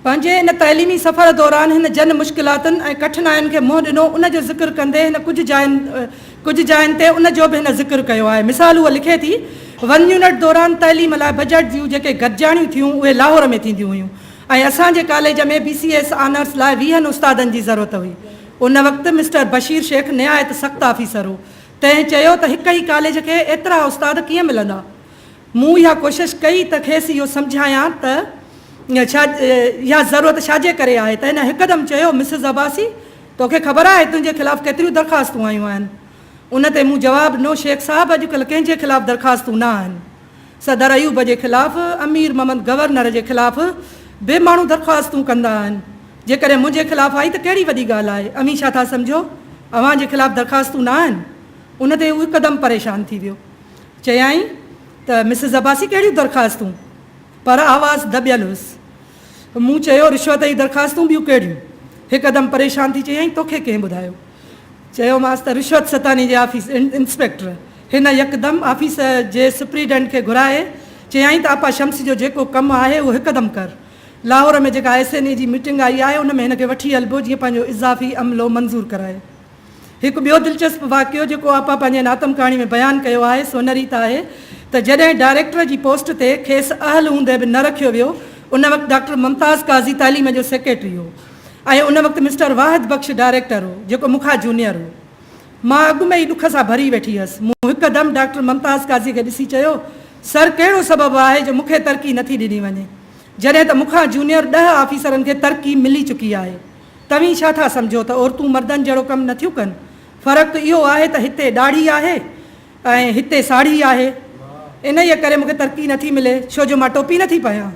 پنهنجي ان تعليمي سفر دوران هن جن مشڪلاتن ۽ ڪٺناين کي منهن ڏنو ان جو ذڪر ڪندي هن ڪجهه جاين ڪجهه جاين تي ان جو به هن ذڪر ڪيو آهي. مثال هوء لکي ٿي، ون يونٽ دوران تعليم لاء بجيٽ جون جيڪي گڏجاڻيون ٿيون اهي لاهور ۾ ٿينديون هيون ۽ اسان جي college ۾ B C S honours لاء ويهن استادن جي ضرورت هئي. ان وقت مسٽر بشير شيخ نهايت سخت آفيسر هو. تنهن چيو ته هڪ ئي ڪاليج کي ايترا استاد ڪيئن ملندا؟ مون اها ڪوشش ڪئي ته کيس اهو سمجهايان ته ڇا اها ضرورت ڇا جي ڪري آهي ته هن هڪدم چيو، مسز عباسي، توکي خبر آهي تنهنجي خلاف ڪيتريون درخواستون آيون آهن؟ ان تي مون جواب ڏنو، شيخ صاحب اڄڪلهه ڪنهن جي خلاف درخواستون نه آهن. صدر ايوب جي خلاف، امير محمد گورنر جي خلاف به ماڻهو درخواستون ڪندا آهن. جيڪڏهن منهنجي خلاف آئي ته ڪهڙي وڏي ڳالهه آهي؟ اوهين ڇا ٿا سمجهو؟ اوهان جي خلاف درخواستون نه آهن؟ ان تي هو هڪدم پريشان ٿي ويو. چيائين ته مسز عباسي ڪهڙيون درخواستون؟ پر آواز دٻيل هيس. مون چيو رشوت جون درخواستون ٻيون ڪهڙيون؟ هڪدم پريشان ٿي چيائين توکي ڪنهن ٻڌايو؟ چيومانس ته رشوت ستاني جي آفيس انسپيڪٽر. هن يڪدم آفيس جي سپريڊنٽ کي گهرائي چيائين ته آپا شمس جو جيڪو ڪم آهي اهو هڪدم ڪر. لاهور ۾ جيڪا ايس اين اي جي ميٽنگ آئي آهي ان ۾ هن کي وٺي هلبو جيئن پنهنجو اضافي عملو منظور ڪرائي. هڪ ٻيو دلچسپ واقعو جيڪو آپا پنهنجي هن آتم ڪهاڻي ۾ بيان ڪيو آهي سو ان ريت آهي ته جڏهن ڊائريڪٽر جي پوسٽ تي کيس اهل هوندي به نه رکيو ويو ان وقت ڊاڪٽر ممتاز قاضي تعليم جو سيڪريٽري هو ۽ ان وقت مسٽر واحد بخش ڊائريڪٽر هو جيڪو مون کان جونيئر هو. مان اڳ ۾ ئي ڏک سان ڀري ويٺي هيس. مون هڪدم ڊاڪٽر ممتاز قاضي کي ڏسي چيو، سر ڪهڙو سبب آهي جو مون کي ترقي نٿي ڏني وڃي جڏهن ته مون کان جونيئر ڏهه آفيسرن کي ترقي ملي چڪي آهي. توهين ڇا ٿا سمجهو ته عورتون مردن جهڙو ڪم نه ٿيون ڪن؟ فرق اهو آهي ته هتي ڏاڙهي آهي ۽ هتي ساڙهي آهي. انهيء ڪري مون کي ترقي نه ٿي ملي، ڇو جو مان ٽوپي نه ٿي پايان.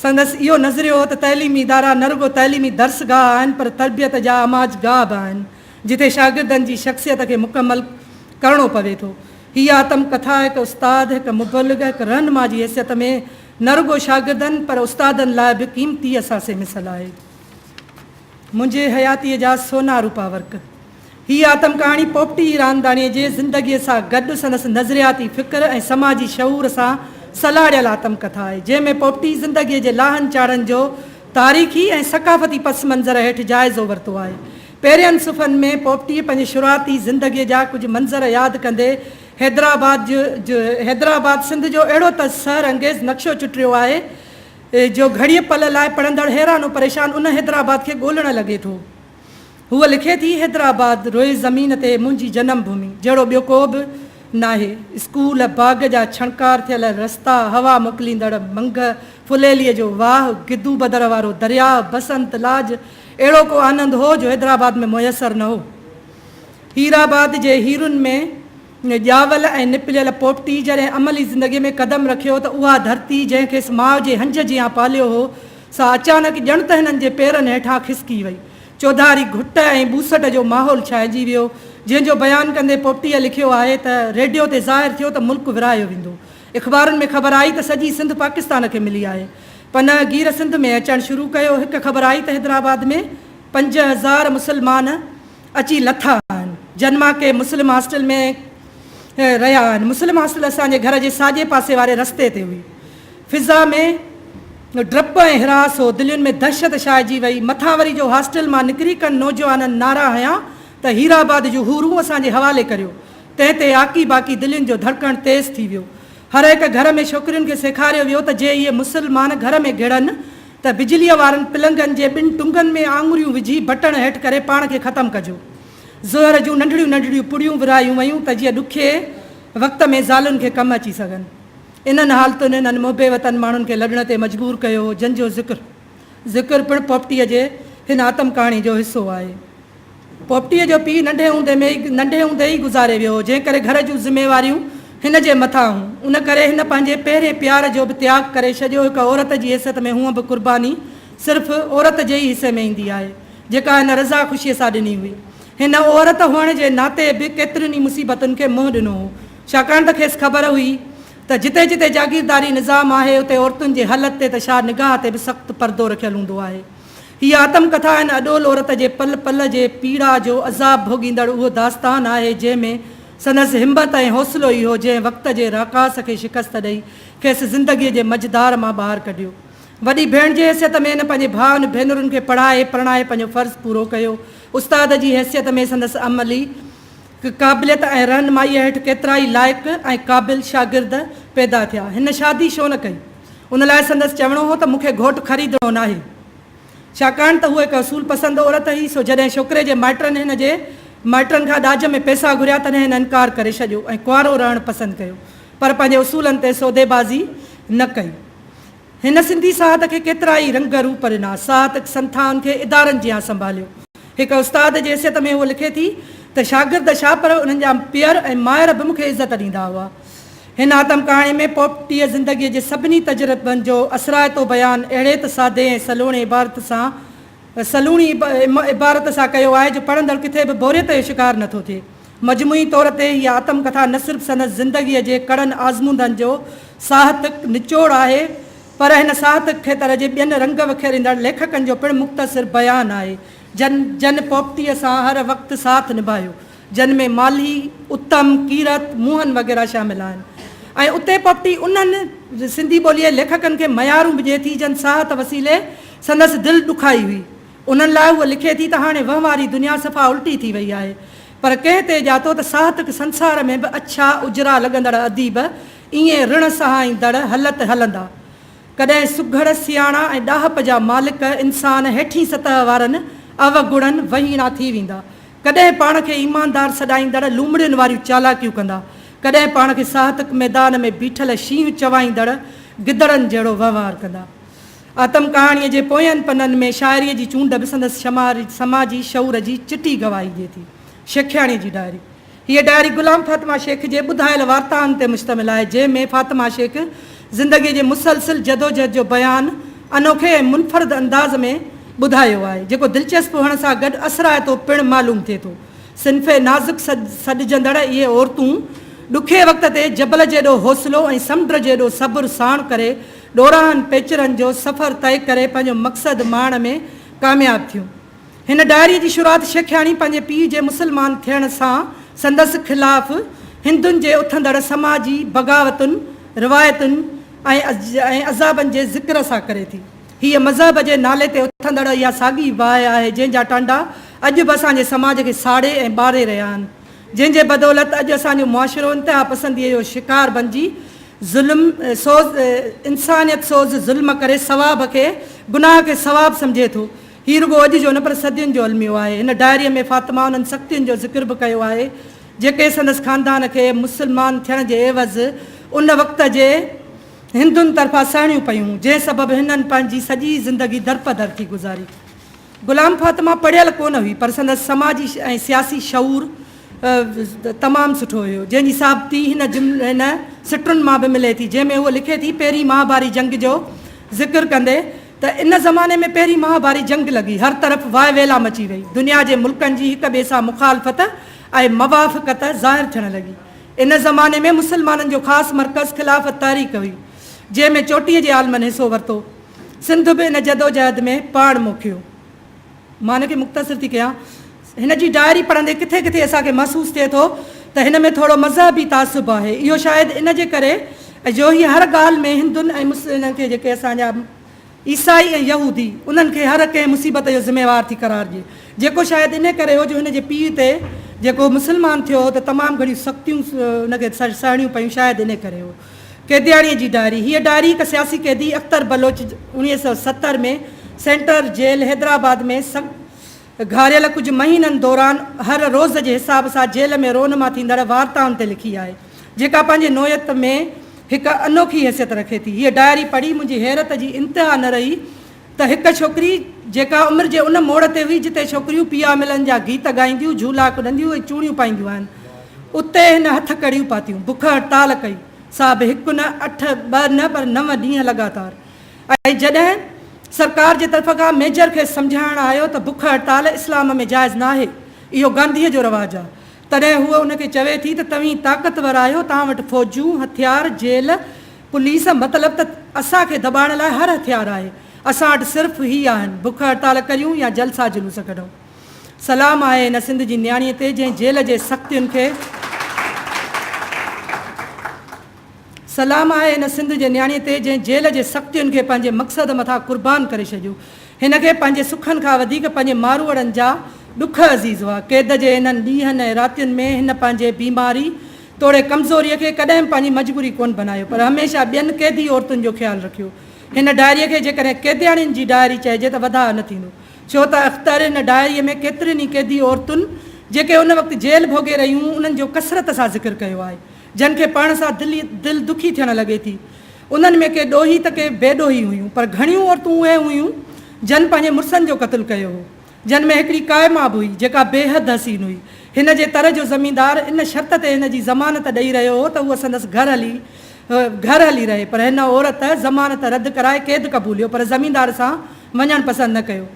سندس اهو نظريو هو ته تعليمي ادارا نه رڳو تعليمي درسگاهه آهن پر تربيت جا آماجگاهه به آهن، جتي شاگردن جي شخصيت کي مڪمل ڪرڻو پوي ٿو. هيء آتم ڪٿا هڪ استاد، هڪ مبلغ، هڪ رهنما جي حيثيت ۾ نه رڳو شاگردن پر استادن لاء به قيمتي اثاثي مثل آهي. منهنجي حياتيء جا سونا روپا ورق. هيء آتم ڪهاڻي پوپٽي هيرانداڻيء جي زندگيء سان گڏ سندس نظرياتي فڪر ۽ سماجي شعور سان سلهاڙيل آتم ڪٿا آهي، جنهن ۾ پوپٽي زندگيء جي لاهن چاڙهن جو تاريخي ۽ ثقافتي پس منظر هيٺ جائزو ورتو آهي. پهرين صفحن ۾ پوپٽيء پنهنجي شروعاتي زندگيء جا ڪجهه منظر ياد ڪندي حيدرآباد حيدرآباد سنڌ جو اهڙو ته سحر انگيز نقشو چٽريو آهي جو گهڙيء پل لاء پڙهندڙ حيران و پريشان ان حيدرآباد کي ڳولڻ لڳي ٿو. هوء لکي ٿي، حيدرآباد روئي زمين تي منهنجي جنم ڀومي جهڙو ٻيو ڪو به ناهي. اسڪول، باغ جا ڇڻڪار ٿيل رستا، هوا موڪليندڙ منگهه، ڦليليء جو واهه، گدو بدر وارو درياهه، بسنت لاج، اهڙو ڪو آنند هو جو حيدرآباد ۾ ميسر نه هو. هيرآباد جي هيرن ۾ ڄاول ۽ نپليل پوپٽي جڏهن عملي زندگيء ۾ قدم رکيو ته اها ڌرتي جنهن کيس ماء جي هنج جيان پاليو هو، سا اچانڪ ڄڻ ته هنن جي پيرن هيٺان کسڪي وئي. چوڌاري گهٽ ۽ ٻوسٽ جو ماحول ڇانئجي ويو، جنهن جو بيان ڪندي پوپٽيء لکيو آهي ته، ريڊيو تي ظاهر ٿيو ته ملڪ ورهايو ويندو. اخبارن ۾ خبر آئي ته سڄي سنڌ پاڪستان کي ملي آهي. پناهه گير سنڌ ۾ اچڻ شروع ڪيو. هڪ خبر آئي ته حيدرآباد ۾ 5000 مسلمان اچي لٿا آهن، جن مان ڪي مسلم هاسٽل ۾ رهيا آهن. مسلم هاسٽل اسان جي گهر جي ساڄي پاسي واري رستي تي هئي. فضا ۾ ڊپ ۽ هراس هو، دلين ۾ دهشت ڇائجي وئي. مٿان وري جو هاسٽل مان نڪري ڪن نوجوانن نعرا هنيا ته هيرآباد جون حورون اسان جي حوالي ڪريو. تنهن تي آڪي باڪي دلين جو ڌڙڪڻ تيز ٿي ويو. هر هڪ گهر ۾ ڇوڪرين کي سيکاريو ويو ته جي اهي مسلمان گهر ۾ گهڙن ته بجليء وارن پلنگن جي ٻن ٽنگن ۾ آڱريون وجهي بٽڻ هيٺ ڪري پاڻ کي ختم ڪجو. زهر جون ننڍڙيون ننڍڙيون پڙيون ورهايون ويون ته جيئن ڏکئي وقت ۾ زالن کي ڪم اچي سگهن. انهن حالتن انهن محب وطن ماڻهن کي لڏڻ تي مجبور ڪيو هو، جن جو ذڪر ذڪر پڻ پوپٽيء جي هن آتم ڪهاڻي جو حصو آهي. پوپٽيء جو پيء ننڍي هوندي ۾ ئي ننڍي هوندي ئي گذاري ويو هو، جنهن ڪري گهر جون ذميواريون هن جي مٿان هيون. ان ڪري هن پنهنجي پهرين پيار جو به تياڳ ڪري ڇڏيو. هڪ عورت جي حيثيت ۾ هونء به قرباني صرف عورت جي ئي حصي ۾ ايندي آهي، جيڪا هن رضا خوشيء سان ڏني هئي. هن عورت هئڻ جي ناتي به ڪيترين ئي مصيبتن کي منهن ڏنو هو، ڇاڪاڻ ته کيس خبر هئي ته جتي جتي جاگيرداري نظام آهي، اتي عورتن جي هلت تي ته ڇا نگاهه تي به سخت پردو رکيل هوندو آهي. هيء آتم ڪٿا ان اڏول عورت جي پل پل جي پيڙا جو عذاب ڀوڳيندڙ اهو داستان آهي، جنهن ۾ سندس همت ۽ حوصلو ئي هو، جنهن وقت جي راڪاس کي شڪست ڏئي کيس زندگيء جي منجهڌار مان ٻاهر ڪڍيو. وڏي ڀيڻ جي حيثيت ۾ هن پنهنجي ڀائن ڀينرن کي پڙهائي پرڻائي پنهنجو فرض پورو ڪيو. استاد جي حيثيت ۾ سندس عملي قابليت ۽ رهنمائيء هيٺ ڪيترائي لائق ۽ قابل شاگرد پيدا ٿيا. هن شادي ڇو نه ڪئي؟ ان لاء سندس چوڻو هو ته مون کي گهوٽ خريدڻو ناهي. ڇاڪاڻ ته هوء هڪ اصول پسند عورت هئي، سو جڏهن ڇوڪري جي مائٽن هن جي مائٽن کان ڏاج ۾ پئسا گهريا، تڏهن هن انڪار ڪري ڇڏيو ۽ ڪنوارو رهڻ پسند ڪيو، پر پنهنجي اصولن تي سوديبازي نه ڪئي. هن سنڌي ساهت کي ڪيترائي رنگ روپ ڏنا. ساهتڪ سنٿائن کي ادارن جيان سنڀاليو. هڪ استاد جي حيثيت ۾ هوء لکي ٿي ته شاگرد ڇا پر انهن جا پيئر ۽ مائر به مون کي عزت ڏيندا هئا. هن آتم ڪهاڻي ۾ پوپٽيء زندگيء جي سڀني تجربن جو اثرائتو بيان اهڙي ته سادي ۽ سلوڻي عبارت سان سلوڻي عبارت سان ڪيو آهي جو پڙهندڙ ڪٿي به بوريت جو شڪار نٿو ٿئي. مجموعي طور تي هيء آتم ڪٿا نه صرف سندس زندگيء جي ڪڙن آزمودن جو ساهتڪ نچوڙ آهي پر هن ساهتڪ کيتر جي ٻين رنگ وکيريندڙ ليکڪن جو پڻ مختصر بيان آهي جن جن پوپٽيء سان هر وقت ساٿ نڀايو جن ۾ مالهي، اتم، ڪيرت، موهن وغيره شامل آهن ۽ اتي پوپٽي انهن سنڌي ٻوليء جي ليکڪن کي ميارون به ڏئي ٿي جن ساهت وسيلي سندس دل ڏکائي هئي. انهن لاء هوء لکي ٿي ته هاڻي وهنواري دنيا صفا الٽي ٿي وئي آهي پر ڪنهن تي ڄاتو ته ساهتڪ سنسار ۾ به اڇا اجرا لڳندڙ اديب ائين رڻ سهائيندڙ هلت هلندا. ڪڏهن سگهڙ، سياڻا ۽ ڏاهپ جا مالڪ انسان هيٺين سطح وارن اوگڻن وهيڻا ٿي ويندا. ڪڏهن پاڻ کي ايماندار سڏائيندڙ لومڙين واريون چالاڪيون ڪندا، ڪڏهن پاڻ کي ساهتڪ ميدان ۾ بيٺل شينهن چوائيندڙ گدڙن جهڙو وهنوار ڪندا. آتم ڪهاڻيء جي پوين پنن ۾ شاعريء جي چونڊ به سندس سماجي شعور جي چٽي گواهي ڏئي ٿي. شيخياڻيء جي ڊائري، هيء ڊائري غلام فاطمه شيخ جي ٻڌايل وارتائن تي مشتمل آهي، جنهن ۾ فاطمه شيخ زندگيء جي مسلسل جدوجهد جو بيان انوکي ۽ منفرد انداز ۾ ٻڌايو آهي، جيڪو دلچسپ هئڻ سان گڏ اثرائتو پڻ معلوم ٿئي ٿو. صنف نازڪ سڏجندڙ اهي عورتون ڏکئي وقت تي جبل جيڏو حوصلو ۽ سمنڊ جيڏو صبر ساڻ ڪري ڏورانهن پيچرن جو سفر طئي ڪري پنهنجو مقصد ماڻڻ ۾ ڪامياب ٿيون. هن ڊائريء جي شروعات شيخياڻي پنهنجي پيء جي مسلمان ٿيڻ سان سندس خلاف هندن جي اٿندڙ سماجي بغاوتن، روايتن ۽ عذابن جي ذڪر سان ڪري ٿي. هيء مذهب جي نالي تي اٿندڙ اها ساڳي باهه آهي جنهن جا ٽانڊا اڄ به اسان جي سماج کي ساڙي ۽ ٻاري رهيا آهن. جنهن جي بدولت اڄ اسان جو معاشرو انتها پسنديء جو شڪار بنجي ظلم سوز انسانيت سوز ظلم ڪري ثواب کي گناهه کي ثواب سمجهي ٿو. هي رڳو اڄ جو نه پر صدين جو الميو آهي. هن ڊائريء ۾ فاطمه انهن سختين جو ذڪر به ڪيو آهي، جيڪي سندس خاندان کي مسلمان ٿيڻ جي عيوض ان وقت جي هندن طرفان سهڻيون پيون، جنهن سبب هنن پنهنجي سڄي زندگي درپدر ٿي گذاري. غلام فاطمه پڙهيل ڪونه هئي، پر سندس سماجي ۽ سياسي شعور تمام سٺو هيو، جنهن جي ثابتي هن هن سٽن مان به ملي ٿي، جنهن ۾ هوء لکي ٿي، پهرين مهاڀاري جنگ جو ذڪر ڪندي ته ان زماني ۾ پهرين مهاڀاري جنگ لڳي، هر طرف واء ويلا مچي وئي، دنيا جي ملڪن جي هڪ ٻئي سان مخالفت ۽ موافقت ظاهر ٿيڻ لڳي. ان زماني ۾ مسلمانن جو خاص مرڪز خلافت تحريڪ هئي، جنهن ۾ چوٽيء جي عالمن حصو ورتو. سنڌ به ان جدوجهد ۾ پاڻ موکيو. مان ان کي مختصر ٿي ڪيان. هن جي ڊائري پڙهندي ڪٿي ڪٿي اسان کي محسوس ٿئي ٿو ته هن ۾ ٿورو مذهبي تعصب آهي. اهو شايد ان جي ڪري جو هيء هر ڳالهه ۾ هندن ۽ انهن کي جيڪي اسان جا عيسائي ۽ يهودي انهن کي هر ڪنهن مصيبت جو ذميوار ٿي قرار ڏئي. جيڪو شايد ان ڪري هو جو هن جي پيء تي جيڪو مسلمان ٿيو هو ته تمام گهڻيون سختيون ان کي سهڻيون پيون شايد ان ڪري هو. قيدياڻيء جي ڊائري، هيء ڊائري هڪ سياسي قيدي اختر بلوچ 1970 ۾ سينٽر جيل حيدرآباد ۾ گهاريل ڪجهه مهينن دوران هر روز جي حساب سان جيل ۾ رونما ٿيندڙ وارتائن تي لکي آهي، جيڪا پنهنجي نوعيت ۾ هڪ انوکي حيثيت رکي ٿي. هيء ڊائري پڙهي منهنجي حيرت جي انتها نه رهي ته هڪ ڇوڪري جيڪا عمر جي ان موڙ تي هئي جتي ڇوڪريون پيا ملن جا گيت ڳائينديون، جهولا ڪڏنديون ۽ چوڙيون پائينديون آهن، اتي هن هٿ ڪڙيون پاتيون، بک هڙتال ڪئي، سا به هڪ نه، اٺ، ٻه نه پر نو ڏينهن لڳاتار. ۽ جڏهن سرڪار جي طرف کان ميجر کيس سمجهائڻ آيو ته بک هڙتال اسلام ۾ جائز ناهي، اهو گانڌيء جو رواج آ، تڏهن هوء ان کي چوي ٿي ته توهين طاقتور آهيو، توهان وٽ فوجون، هٿيار، جيل، پوليس، مطلب ته اسان کي دٻائڻ لاء هر هٿيار آهي. اسان وٽ صرف هي آهن، بک هڙتال ڪريون يا جلسا جلوس ڪڍون. سلام آهي هن سنڌ جي نياڻيء تي جنهن جيل جي سختين کي سلام آهي ان سنڌ جي نياڻيء تي جنهن جيل جي سختين کي پنهنجي مقصد مٿان قربان ڪري ڇڏيو. هن کي پنهنجي سکن کان وڌيڪ پنهنجي ماروئڙن جا ڏک عزيز هئا. قيد جي انهن ڏينهن ۽ راتين ۾ هن پنهنجي بيماري توڙي ڪمزوريء کي ڪڏهن به پنهنجي مجبوري ڪونه بنايو پر هميشه ٻين قيدي عورتن جو خيال رکيو. هن ڊائريء کي جيڪڏهن قيدياڻين جي ڊائري چئجي ته وڌاء نه ٿيندو. ڇو ته اختر هن ڊائريء ۾ ڪيترين ئي قيدي عورتن جيڪي ان وقت جيل ڀوڳي رهيون هيون انهن جو ڪثرت سان ذڪر ڪيو آهي. جن کي پڙهڻ سان دل ئي دل دکي ٿيڻ لڳي ٿي. انهن ۾ ڪي ڏوهي ته ڪي بي ڏوهي هيون، پر گهڻيون عورتون اهي هيون، جن پنهنجي مڙسن جو قتل ڪيو هو. جن ۾ هڪڙي قائمه به هئي، جيڪا بيحد حسين هئي. هن جي تر جو زميندار ان شرط تي هن جي ضمانت ڏئي رهيو هو ته هوء سندس گهر هلي گهر هلي رهي، پر هن عورت ضمانت رد ڪرائي قيد قبوليو، پر زميندار سان وڃڻ پسند نه ڪيو.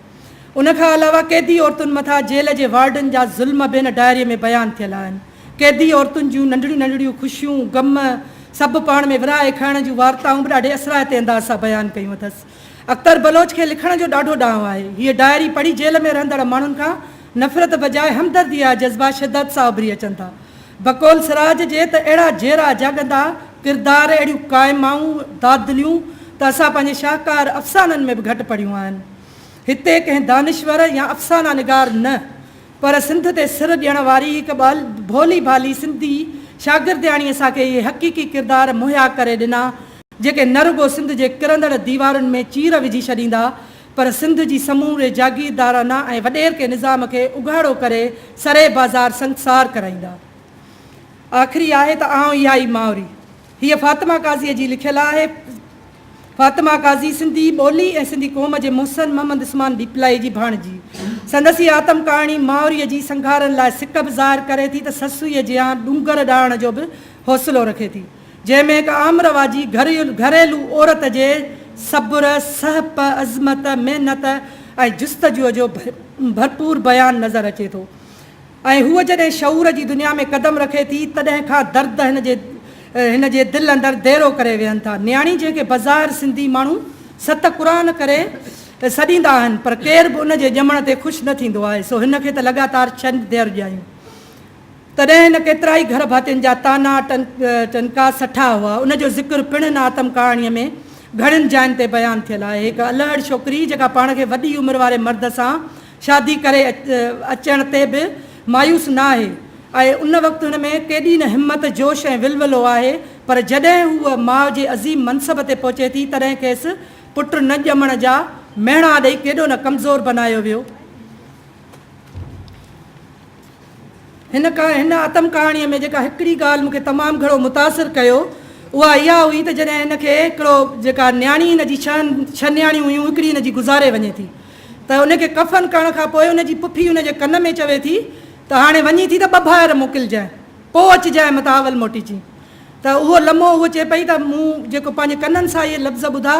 ان کان علاوه قيدي عورتن مٿان جيل جي وارڊن جا ظلم به هن ڊائريء ۾ بيان ٿيل آهن. قيدي عورتن جون ننڍڙيون ننڍڙيون خوشيون، غم سڀ پاڻ ۾ ورهائي کائڻ جون وارتائون به ڏاڍي اثرائتي انداز سان بيان ڪيون اٿس. اختر بلوچ کي لکڻ جو ڏاڍو ڏانء آهي. هيء ڊائري پڙهي جيل ۾ رهندڙ ماڻهن کان نفرت بجاء همدرديء جا جذبا شدت سان اڀري اچن ٿا. بقول سراج جي ته اهڙا جيئرا جاڳندا ڪردار، اهڙيون قائمائون، دادليون ته اسان پنهنجي شاهڪار افسانن ۾ به گهٽ پڙهيون آهن. هتي ڪنهن دانشور يا افسانه نگار نه پر سنڌ تي سر ڏيڻ واري هڪ ڀولي ڀالي سنڌي شاگردياڻي اسان کي اهي حقيقي ڪردار مهيا ڪري ڏنا جيڪي نه رڳو سنڌ جي ڪرندڙ ديوارن ۾ چير وجهي ڇڏيندا پر سنڌ جي سموري جاگيردارانه ۽ وڏيرڪي نظام کي اگهاڙو ڪري سري بازار سنگسار ڪرائيندا. آخري آهي ته آئون اها ئي مائوري. هيء فاطمه قاضيء جي لکيل آهي. فاطمه قاضي سنڌي ٻولي ۽ سنڌي قوم جي محسن محمد عثمان ڏيپلائي جي ڀاڻجي. سندس هيء آتم ڪهاڻي مائوريء جي سنگهارن لاء سڪ به ظاهر ڪري ٿي ته سسئيء جيان ڏونگر ڏاهڻ جو به حوصلو رکي ٿي. جنهن ۾ هڪ عام رواجي گهريلو عورت جي صبر، سهپ، عظمت، محنت ۽ جستجوء جو ڀرپور بيان نظر اچي ٿو. ۽ هوء جڏهن شعور جي دنيا ۾ قدم رکي ٿي، تڏهن کان درد هن جي هن جي دل اندر ديرو ڪري ويهن ٿا. نياڻي جنهن کي بظاهر سنڌي ماڻهو ست قرآن ڪري سڏيندا آهن، پر ڪير به ان جي ڄمڻ تي خوش نه ٿيندو آهي، سو هن کي ته لڳاتار ڇهه ڌيئر ڄايون. تڏهن هن ڪيترائي گهر ڀاتين جا طعنا ٽنڪا سٺا هئا. ان جو ذڪر پڻ هن آتم ڪهاڻيء ۾ گهڻين جاين تي بيان ٿيل آهي. هڪ الهڙ ڇوڪري جيڪا پاڻ کي وڏي عمر واري مرد سان شادي ڪري اچڻ تي به مايوس نه آهي ۽ ان وقت هن ۾ ڪيڏي نه همت، جوش ۽ ولولو آهي پر جڏهن هوء ماء جي عظيم منصب تي پهچي ٿي تڏهن کيس پٽ نه ڄمڻ جا مهڻا ڏئي ڪيڏو نه ڪمزور بنايو ويو. هن هن آتم ڪهاڻيء ۾ جيڪا هڪڙي ڳالهه مون کي تمام گهڻو متاثر ڪيو اها اها هئي ته جڏهن هن کي هڪڙو جيڪا نياڻي هن جي ڇهن ڇهه نياڻيون هيون هڪڙي هن جي گذاري وڃي ٿي ته ان کي ڪفن ڪرڻ کان پوء ان جي پڦي ان جي ڪن ۾ چوي ٿي ته هاڻي وڃين ٿي ته ٻه ڀائر موڪلجانء پوء اچجانء متان اول موٽي اچين ته اهو لمحو هوء چئي پئي ته مون جيڪو پنهنجي ڪنن سان اهي لفظ ٻڌا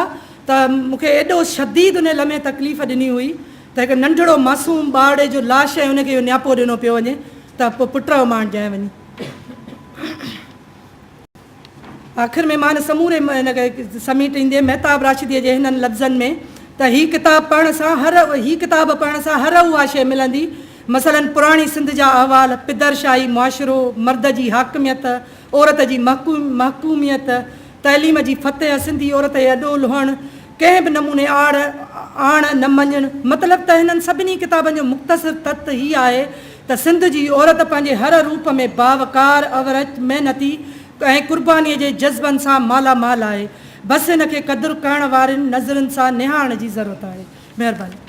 ته مون کي ايڏو شديد انهي لمحي تڪليف ڏني هئي ته هڪ ننڍڙو معصوم ٻارڙي جو لاش ۽ ان کي اهو نياپو ڏنو پيو وڃي ته پوء پٽ اماڻجانء وڃي. آخر ۾ مان سموري ان کي سميٽيندي مهتاب راشديء جي هنن لفظن ۾ ته هي ڪتاب پڙهڻ سان هر هي ڪتاب پڙهڻ سان هر اها شيء ملندي مثلاً پراڻي سنڌ جا احوال، پدر شاهي معاشرو، مرد جي حاڪميت، عورت جي محڪوميت، تعليم جي فتح، سنڌي عورت جي اڏول هئڻ، ڪنهن به نموني آڙ آڻ نه مڃڻ، مطلب ته هنن سڀني ڪتابن جو مختصر تت هي آهي ته سنڌ جي عورت پنهنجي هر روپ ۾ باوقار، اورچ، محنتي ۽ قربانيء جي جذبن سان مالا مال آهي. بس هن کي قدر ڪرڻ وارين نظرن سان نهارڻ جي ضرورت آهي. مهرباني.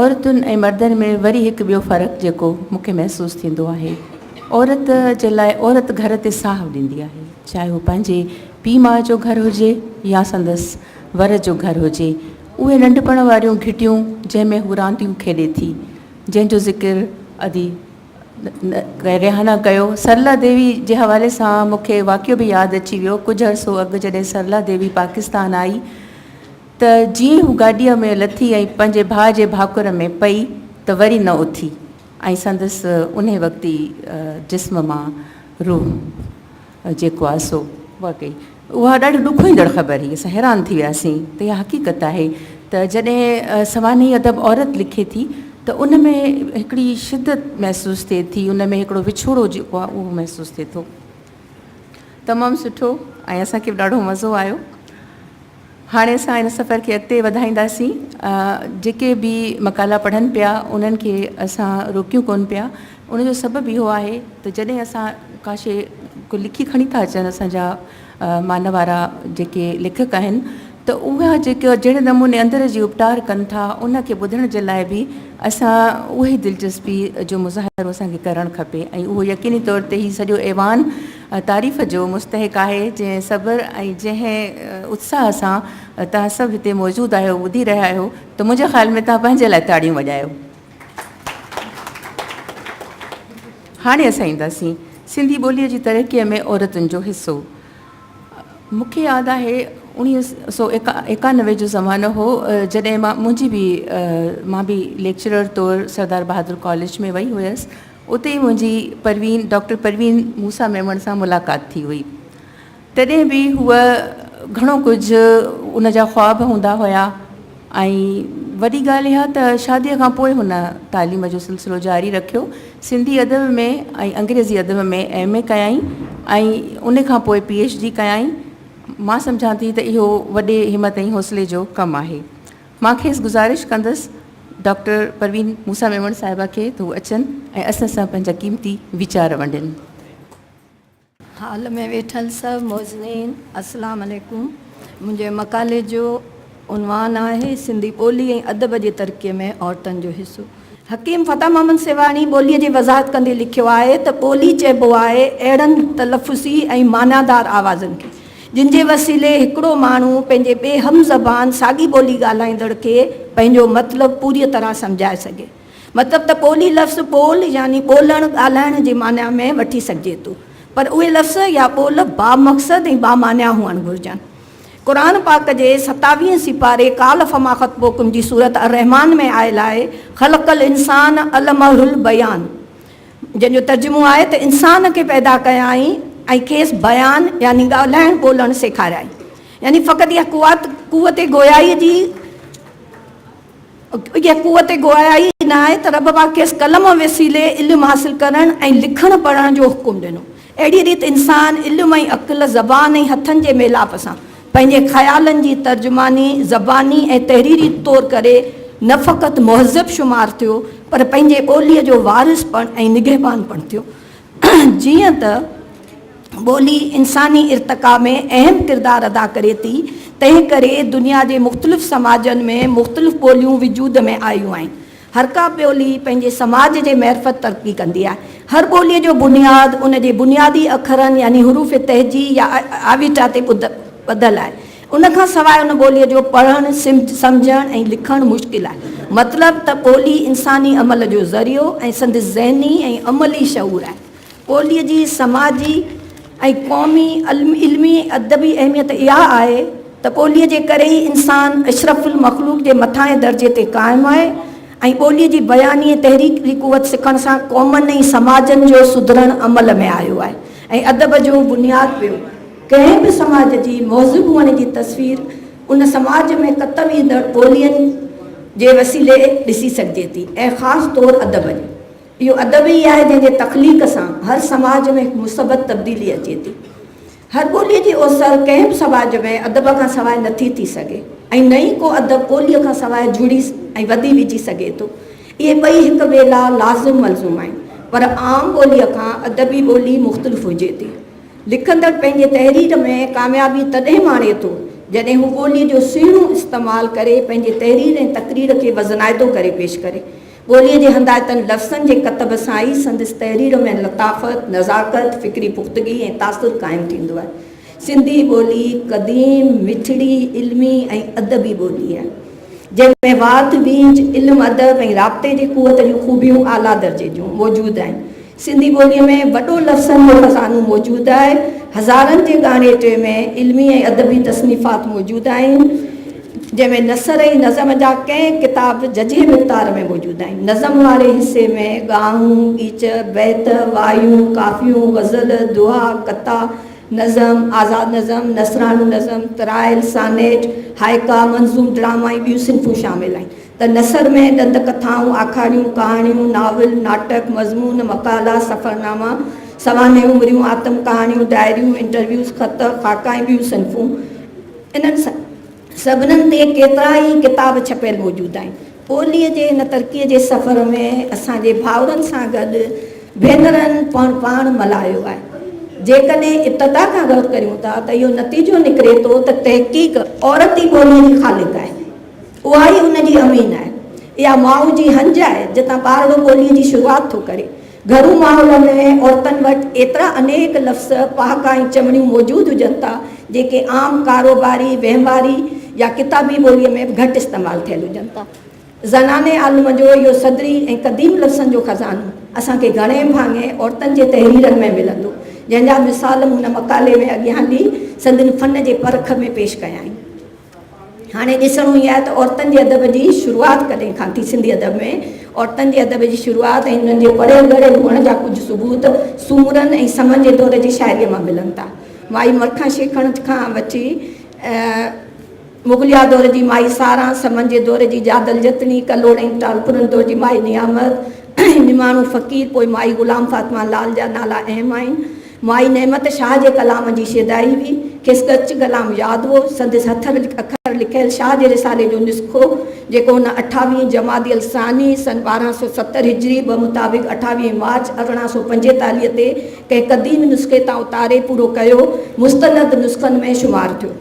عورتن ۽ مردن ۾ وري هڪ ٻيو فرق جيڪو مون کي محسوس ٿيندو آهي عورت جي لاء عورت گهر تي ساهه ڏيندي آهي چاهي هو پنهنجي پيء ماء جو گهر هجي يا سندس ور جو گهر هجي اهي ننڍپڻ واريون گهٽيون جنهن ۾ هو رانديون کيڏي ٿي جنهن جو ذڪر ادي ريحانه ڪيو سرلا ديوي جي حوالي سان مون کي واقعو به ياد اچي ويو ڪجهه عرصو اڳ جڏهن سرلا ديوي پاڪستان آئي ته جيئن ئي هو گاڏيء ۾ لٿي ۽ پنهنجي ڀاء جي ڀاڪر ۾ پئي ته وري نه اٿي ۽ سندس انهي وقت ئي جسم مان روح جيڪو آهي سو واقعي اها ڏاڍي ڏکوئيندڙ خبر هئي. اسان حيران ٿي وياسين ته اها حقيقت آهي ته جڏهن سوانحي ادب عورت لکي ٿي ته ان ۾ هڪڙي شدت محسوس ٿئي ٿي، ان ۾ هڪڙو وڇوڙو جيڪو آهي اهو محسوس ٿئي ٿو. تمام سٺو ۽ اسان کي به ڏاڍو مزو آيو. هاڻي اسان ان سفر کي اڳتي وڌائينداسين. جيڪي به مقالا پڙهن پيا انهن کي اسان روڪيون ڪونه پيا. ان جو سبب اهو آهي ته جڏهن اسان ڪا شيء ڪو لکي کڻي ٿا اچن اسان جا مان وارا جيڪي ليکڪ آهن ته اها جيڪا جهڙي نموني اندر جي اپٽار ڪن ٿا ان کي ٻڌڻ جي لاء به اسان اهي دلچسپي جو مظاهرو اسان کي ڪرڻ کپي ۽ اهو يقيني طور تي هي سڄو ايوان تعريف جو مستحق آهي جنهن صبر ۽ جنهن اتساهه سان توهان سڀ هتي موجود آهيو ٻڌي رهيا آهيو ته منهنجي خيال ۾ توهان پنهنجي لاء تاڙيون وڄايو. هاڻي اسان اينداسين سنڌي ٻوليء جي ترقيء ۾ عورتن جو حصو. مون کي ياد آهي اوڻيهه سو 91 جو زمانو هو جڏهن مان منهنجي به مان به ليڪچرر طور سردار بهادر ڪاليج ۾ وئي هيس اتي ئي منهنجي پروين ڊاڪٽر پروين موسيٰ ميمڻ سان ملاقات ٿي هئي تڏهن به هوء گهڻو ڪجهه ان جا خواب هوندا هيا ۽ وڏي ڳالهه اها ته شاديء کان پوء هن تعليم جو سلسلو جاري رکيو. سنڌي ادب ۾ ۽ انگريزي ادب ۾ ايم اي ڪيائين ۽ ان کان پوء پي ايڇ ڊي ڪيائين. مان سمجهان ٿي ته اهو وڏي همت ۽ حوصلي جو ڪم آهي. مان کيس گذارش ڪندس ڊاڪٽر پروين موسيٰ ميمڻ صاحبه کي ته هو اچن ۽ اسان سان پنهنجا قيمتي ويچار ونڊين. هال ۾ ويٺل سڀ معززين السلام عليڪم منهنجي مقالي جو عنوان آهي سنڌي ٻولي ۽ ادب جي ترقي ۾ عورتن جو حصو. حڪيم فتح محمد سيوهاڻي ٻوليء جي وضاحت ڪندي لکيو آهي ته ٻولي چئبو آهي اهڙن تلفظي ۽ معنيٰ دار آوازن کي جن جي وسيلي هڪڙو ماڻهو پنهنجي ٻئي هم زبان ساڳي ٻولي ڳالهائيندڙ کي پنهنجو مطلب پوريء طرح سمجهائي سگهي. مطلب ته ٻولي لفظ ٻول يعني ٻولڻ، ڳالهائڻ جي معنيٰ ۾ وٺي سگهجي ٿو. پر اهي لفظ يا ٻول بامقصد ۽ بامعنيٰ هئڻ گهرجن. قرآن پاڪ جي ستاويهين سيپاري قال فما خطبڪم جي سورة الرحمان ۾ آيل آهي، خلق الانسان علمه البيان جنهن جو ترجمو آهي ته انسان کي پيدا ڪيائين ۽ کيس بيان يعني ڳالهائڻ ٻولڻ سيکاريائين. يعني فقط اها قوت گويائيء جي اها قوت گويائي نه آهي ته رب پاڪ کيس قلم وسيلي علم حاصل ڪرڻ ۽ لکڻ پڙهڻ جو حڪم ڏنو. اهڙيء ريت انسان علم ۽ عقل، زبان ۽ هٿن جي ميلاپ سان پنهنجي خيالن جي ترجماني زباني ۽ تحريري طور ڪري نه فقط مهذب شمار ٿيو پر پنهنجي ٻوليء جو وارث پڻ ۽ نگهبان پڻ ٿيو. جيئن ته ٻولي انساني ارتقا ۾ اهم ڪردار ادا ڪري ٿي، تنهن ڪري دنيا جي مختلف سماجن ۾ مختلف ٻوليون وجود ۾ آيون آهن. هر ڪا ٻولي پنهنجي سماج جي معرفت ترقي ڪندي آهي. هر ٻوليء جو بنياد ان جي بنيادي اکرن يعني حروف تهجي يا آويٽا تي ٻڌل آهي. ان کان سواء ان ٻوليء جو پڙهڻ، سمجهڻ ۽ لکڻ مشڪل آهي. مطلب ته ٻولي انساني عمل جو ذريعو ۽ سندس ذهني ۽ عملي شعور آهي. ٻوليء جي سماجي ۽ قومي، علمي ۽ ادبي اهميت اها آهي ته ٻوليء جي ڪري ئي انسان اشرف المخلوق جي مٿانهين درجي تي قائم آهي ۽ ٻوليء جي بياني ۽ تحريڪي قوت سکڻ سان قومن ۽ سماجن جو سڌرڻ عمل ۾ آيو آهي ۽ ادب جو بنياد پيو. ڪنهن به سماج جي مهذب هئڻ جي تصوير ان سماج ۾ ڪتب ايندڙ ٻولين جي وسيلي ڏسي سگهجي ٿي ۽ خاص طور ادب جي. اهو ادب ئي آهي جنهن جي تخليق سان هر سماج ۾ هڪ مثبت تبديلي اچي ٿي. هر ٻوليء جي اوسر ڪنهن به سماج ۾ ادب کان سواء نٿي ٿي سگهي ۽ نه ئي ڪو ادب ٻوليء کان سواء جڙي ۽ وڌي ويجهي سگهي ٿو. اهي ٻئي هڪ ٻئي لاء لازم ملزوم آهن، پر عام ٻوليء کان ادبي ٻولي مختلف هجي ٿي. لکندڙ پنهنجي تحرير ۾ ڪاميابي تڏهن ماڻي ٿو، جڏهن هو ٻوليء جو سهڻو استعمال ڪري پنهنجي تحرير ۽ تقرير کي وزنائتو ڪري پيش ڪري. ٻوليء جي هنڌائتن لفظن جي ڪتب سان ئي سندس تحرير ۾ لطافت، نزاڪت، فڪري پختگي ۽ تاثر قائم ٿيندو آهي. سنڌي ٻولي قديم، مٺڙي، علمي ۽ ادبي ٻولي آهي، جنهن ۾ واڌ ويجهه، علم ادب ۽ رابطي جي قوت جون خوبيون اعليٰ درجي جون موجود آهن. سنڌي ٻوليء ۾ وڏو لفظن جو خزانو موجود آهي. هزارن جي ڳاڻيٽي ۾ علمي ۽ ادبي تصنيفات موجود آهن، جنهن ۾ نثر ۽ نظم جا ڪئين ڪتاب ججهي مقدار ۾ موجود آهن. نظم واري حصي ۾ ڳاهون، ڳيچ، بيت، وايون، ڪافيون، غزل، دوها، قطعا، نظم، آزاد نظم، نثراڻو نظم، ترائيل، سانيٽ، هائيڪا، منظوم ڊراما ۽ ٻيون صنفون شامل آهن. ته نثر ۾ ڏند ڪٿائون، آکاڻيون، ڪهاڻيون، ناول، ناٽڪ، مضمون، مقالا، سفرناما، سوانح عمريون، آتم ڪهاڻيون، ڊائريون، انٽرويوز، خط، خاڪا ۽ ٻيون صنفون. انهن سڀنن تي ڪيترا ئي ڪتاب ڇپيل موجود آهن. ٻوليء جي هن ترقيء جي سفر ۾ اسان جي ڀائرن سان گڏ ڀينرن پڻ پاڻ ملهايو آهي. جيڪڏهن ابتدا کان غور ڪريون ٿا ته اهو نتيجو نڪري ٿو ته تحقيق عورت ئي ٻوليء جي خالق آهي. اها ئي ان جي امين آهي. اها ماء جي هنج آهي جتان ٻارڙو ٻوليء جي شروعات ٿو ڪري. گهرو ماحول ۾ عورتن وٽ ايترا انيڪ لفظ، پهاڪا ۽ چوڻيون موجود هجن ٿا، جيڪي عام ڪاروباري، وهنواري يا ڪتابي ٻوليء ۾ به گهٽ استعمال ٿيل هجن ٿا. زناني عالم جو اهو صدري ۽ قديم لفظن جو خزانو اسان کي گهڻي ڀاڱي عورتن جي تحريرن ۾ ملندو، جنهن جا مثال مون هن مقالي ۾ اڳيان هلي سندن فن جي پرک ۾ پيش ڪيا آهن. هاڻي ڏسڻو اهو آهي ته عورتن جي ادب جي شروعات ڪڏهن کان ٿي. سنڌي ادب ۾ عورتن جي ادب جي شروعات ۽ انهن جي پڙهيل ڳڙهيل هئڻ جا ڪجهه ثبوت سومرن ۽ سمن جي دور جي شاعريء مان ملن ٿا. مائي مرکان شيخڻ کان وٺي مغليه دور جي مائي ساران، سمن جي دور جي جادل جتڻي، ڪلهوڙن ۽ ٽالپرن دور جي مائي نيامت، نماڻو فقير، پوء مائي غلام فاطمه لال جا نالا اهم آهن. مائي نعمت شاهه جي ڪلام جي شيدائي هئي. کيس ڳچ ڪلام ياد هو. سندس هٿ اکر لکيل شاهه جي رسالي جو نسخو، جيڪو هن اٺاويهين جمادي الثاني سن 1270 هجري بمطابق اٺاويهين مارچ 1845 تي ڪنهن قديم نسخي تان اتاري پورو ڪيو، مستند نسخن ۾ شمار ٿيو.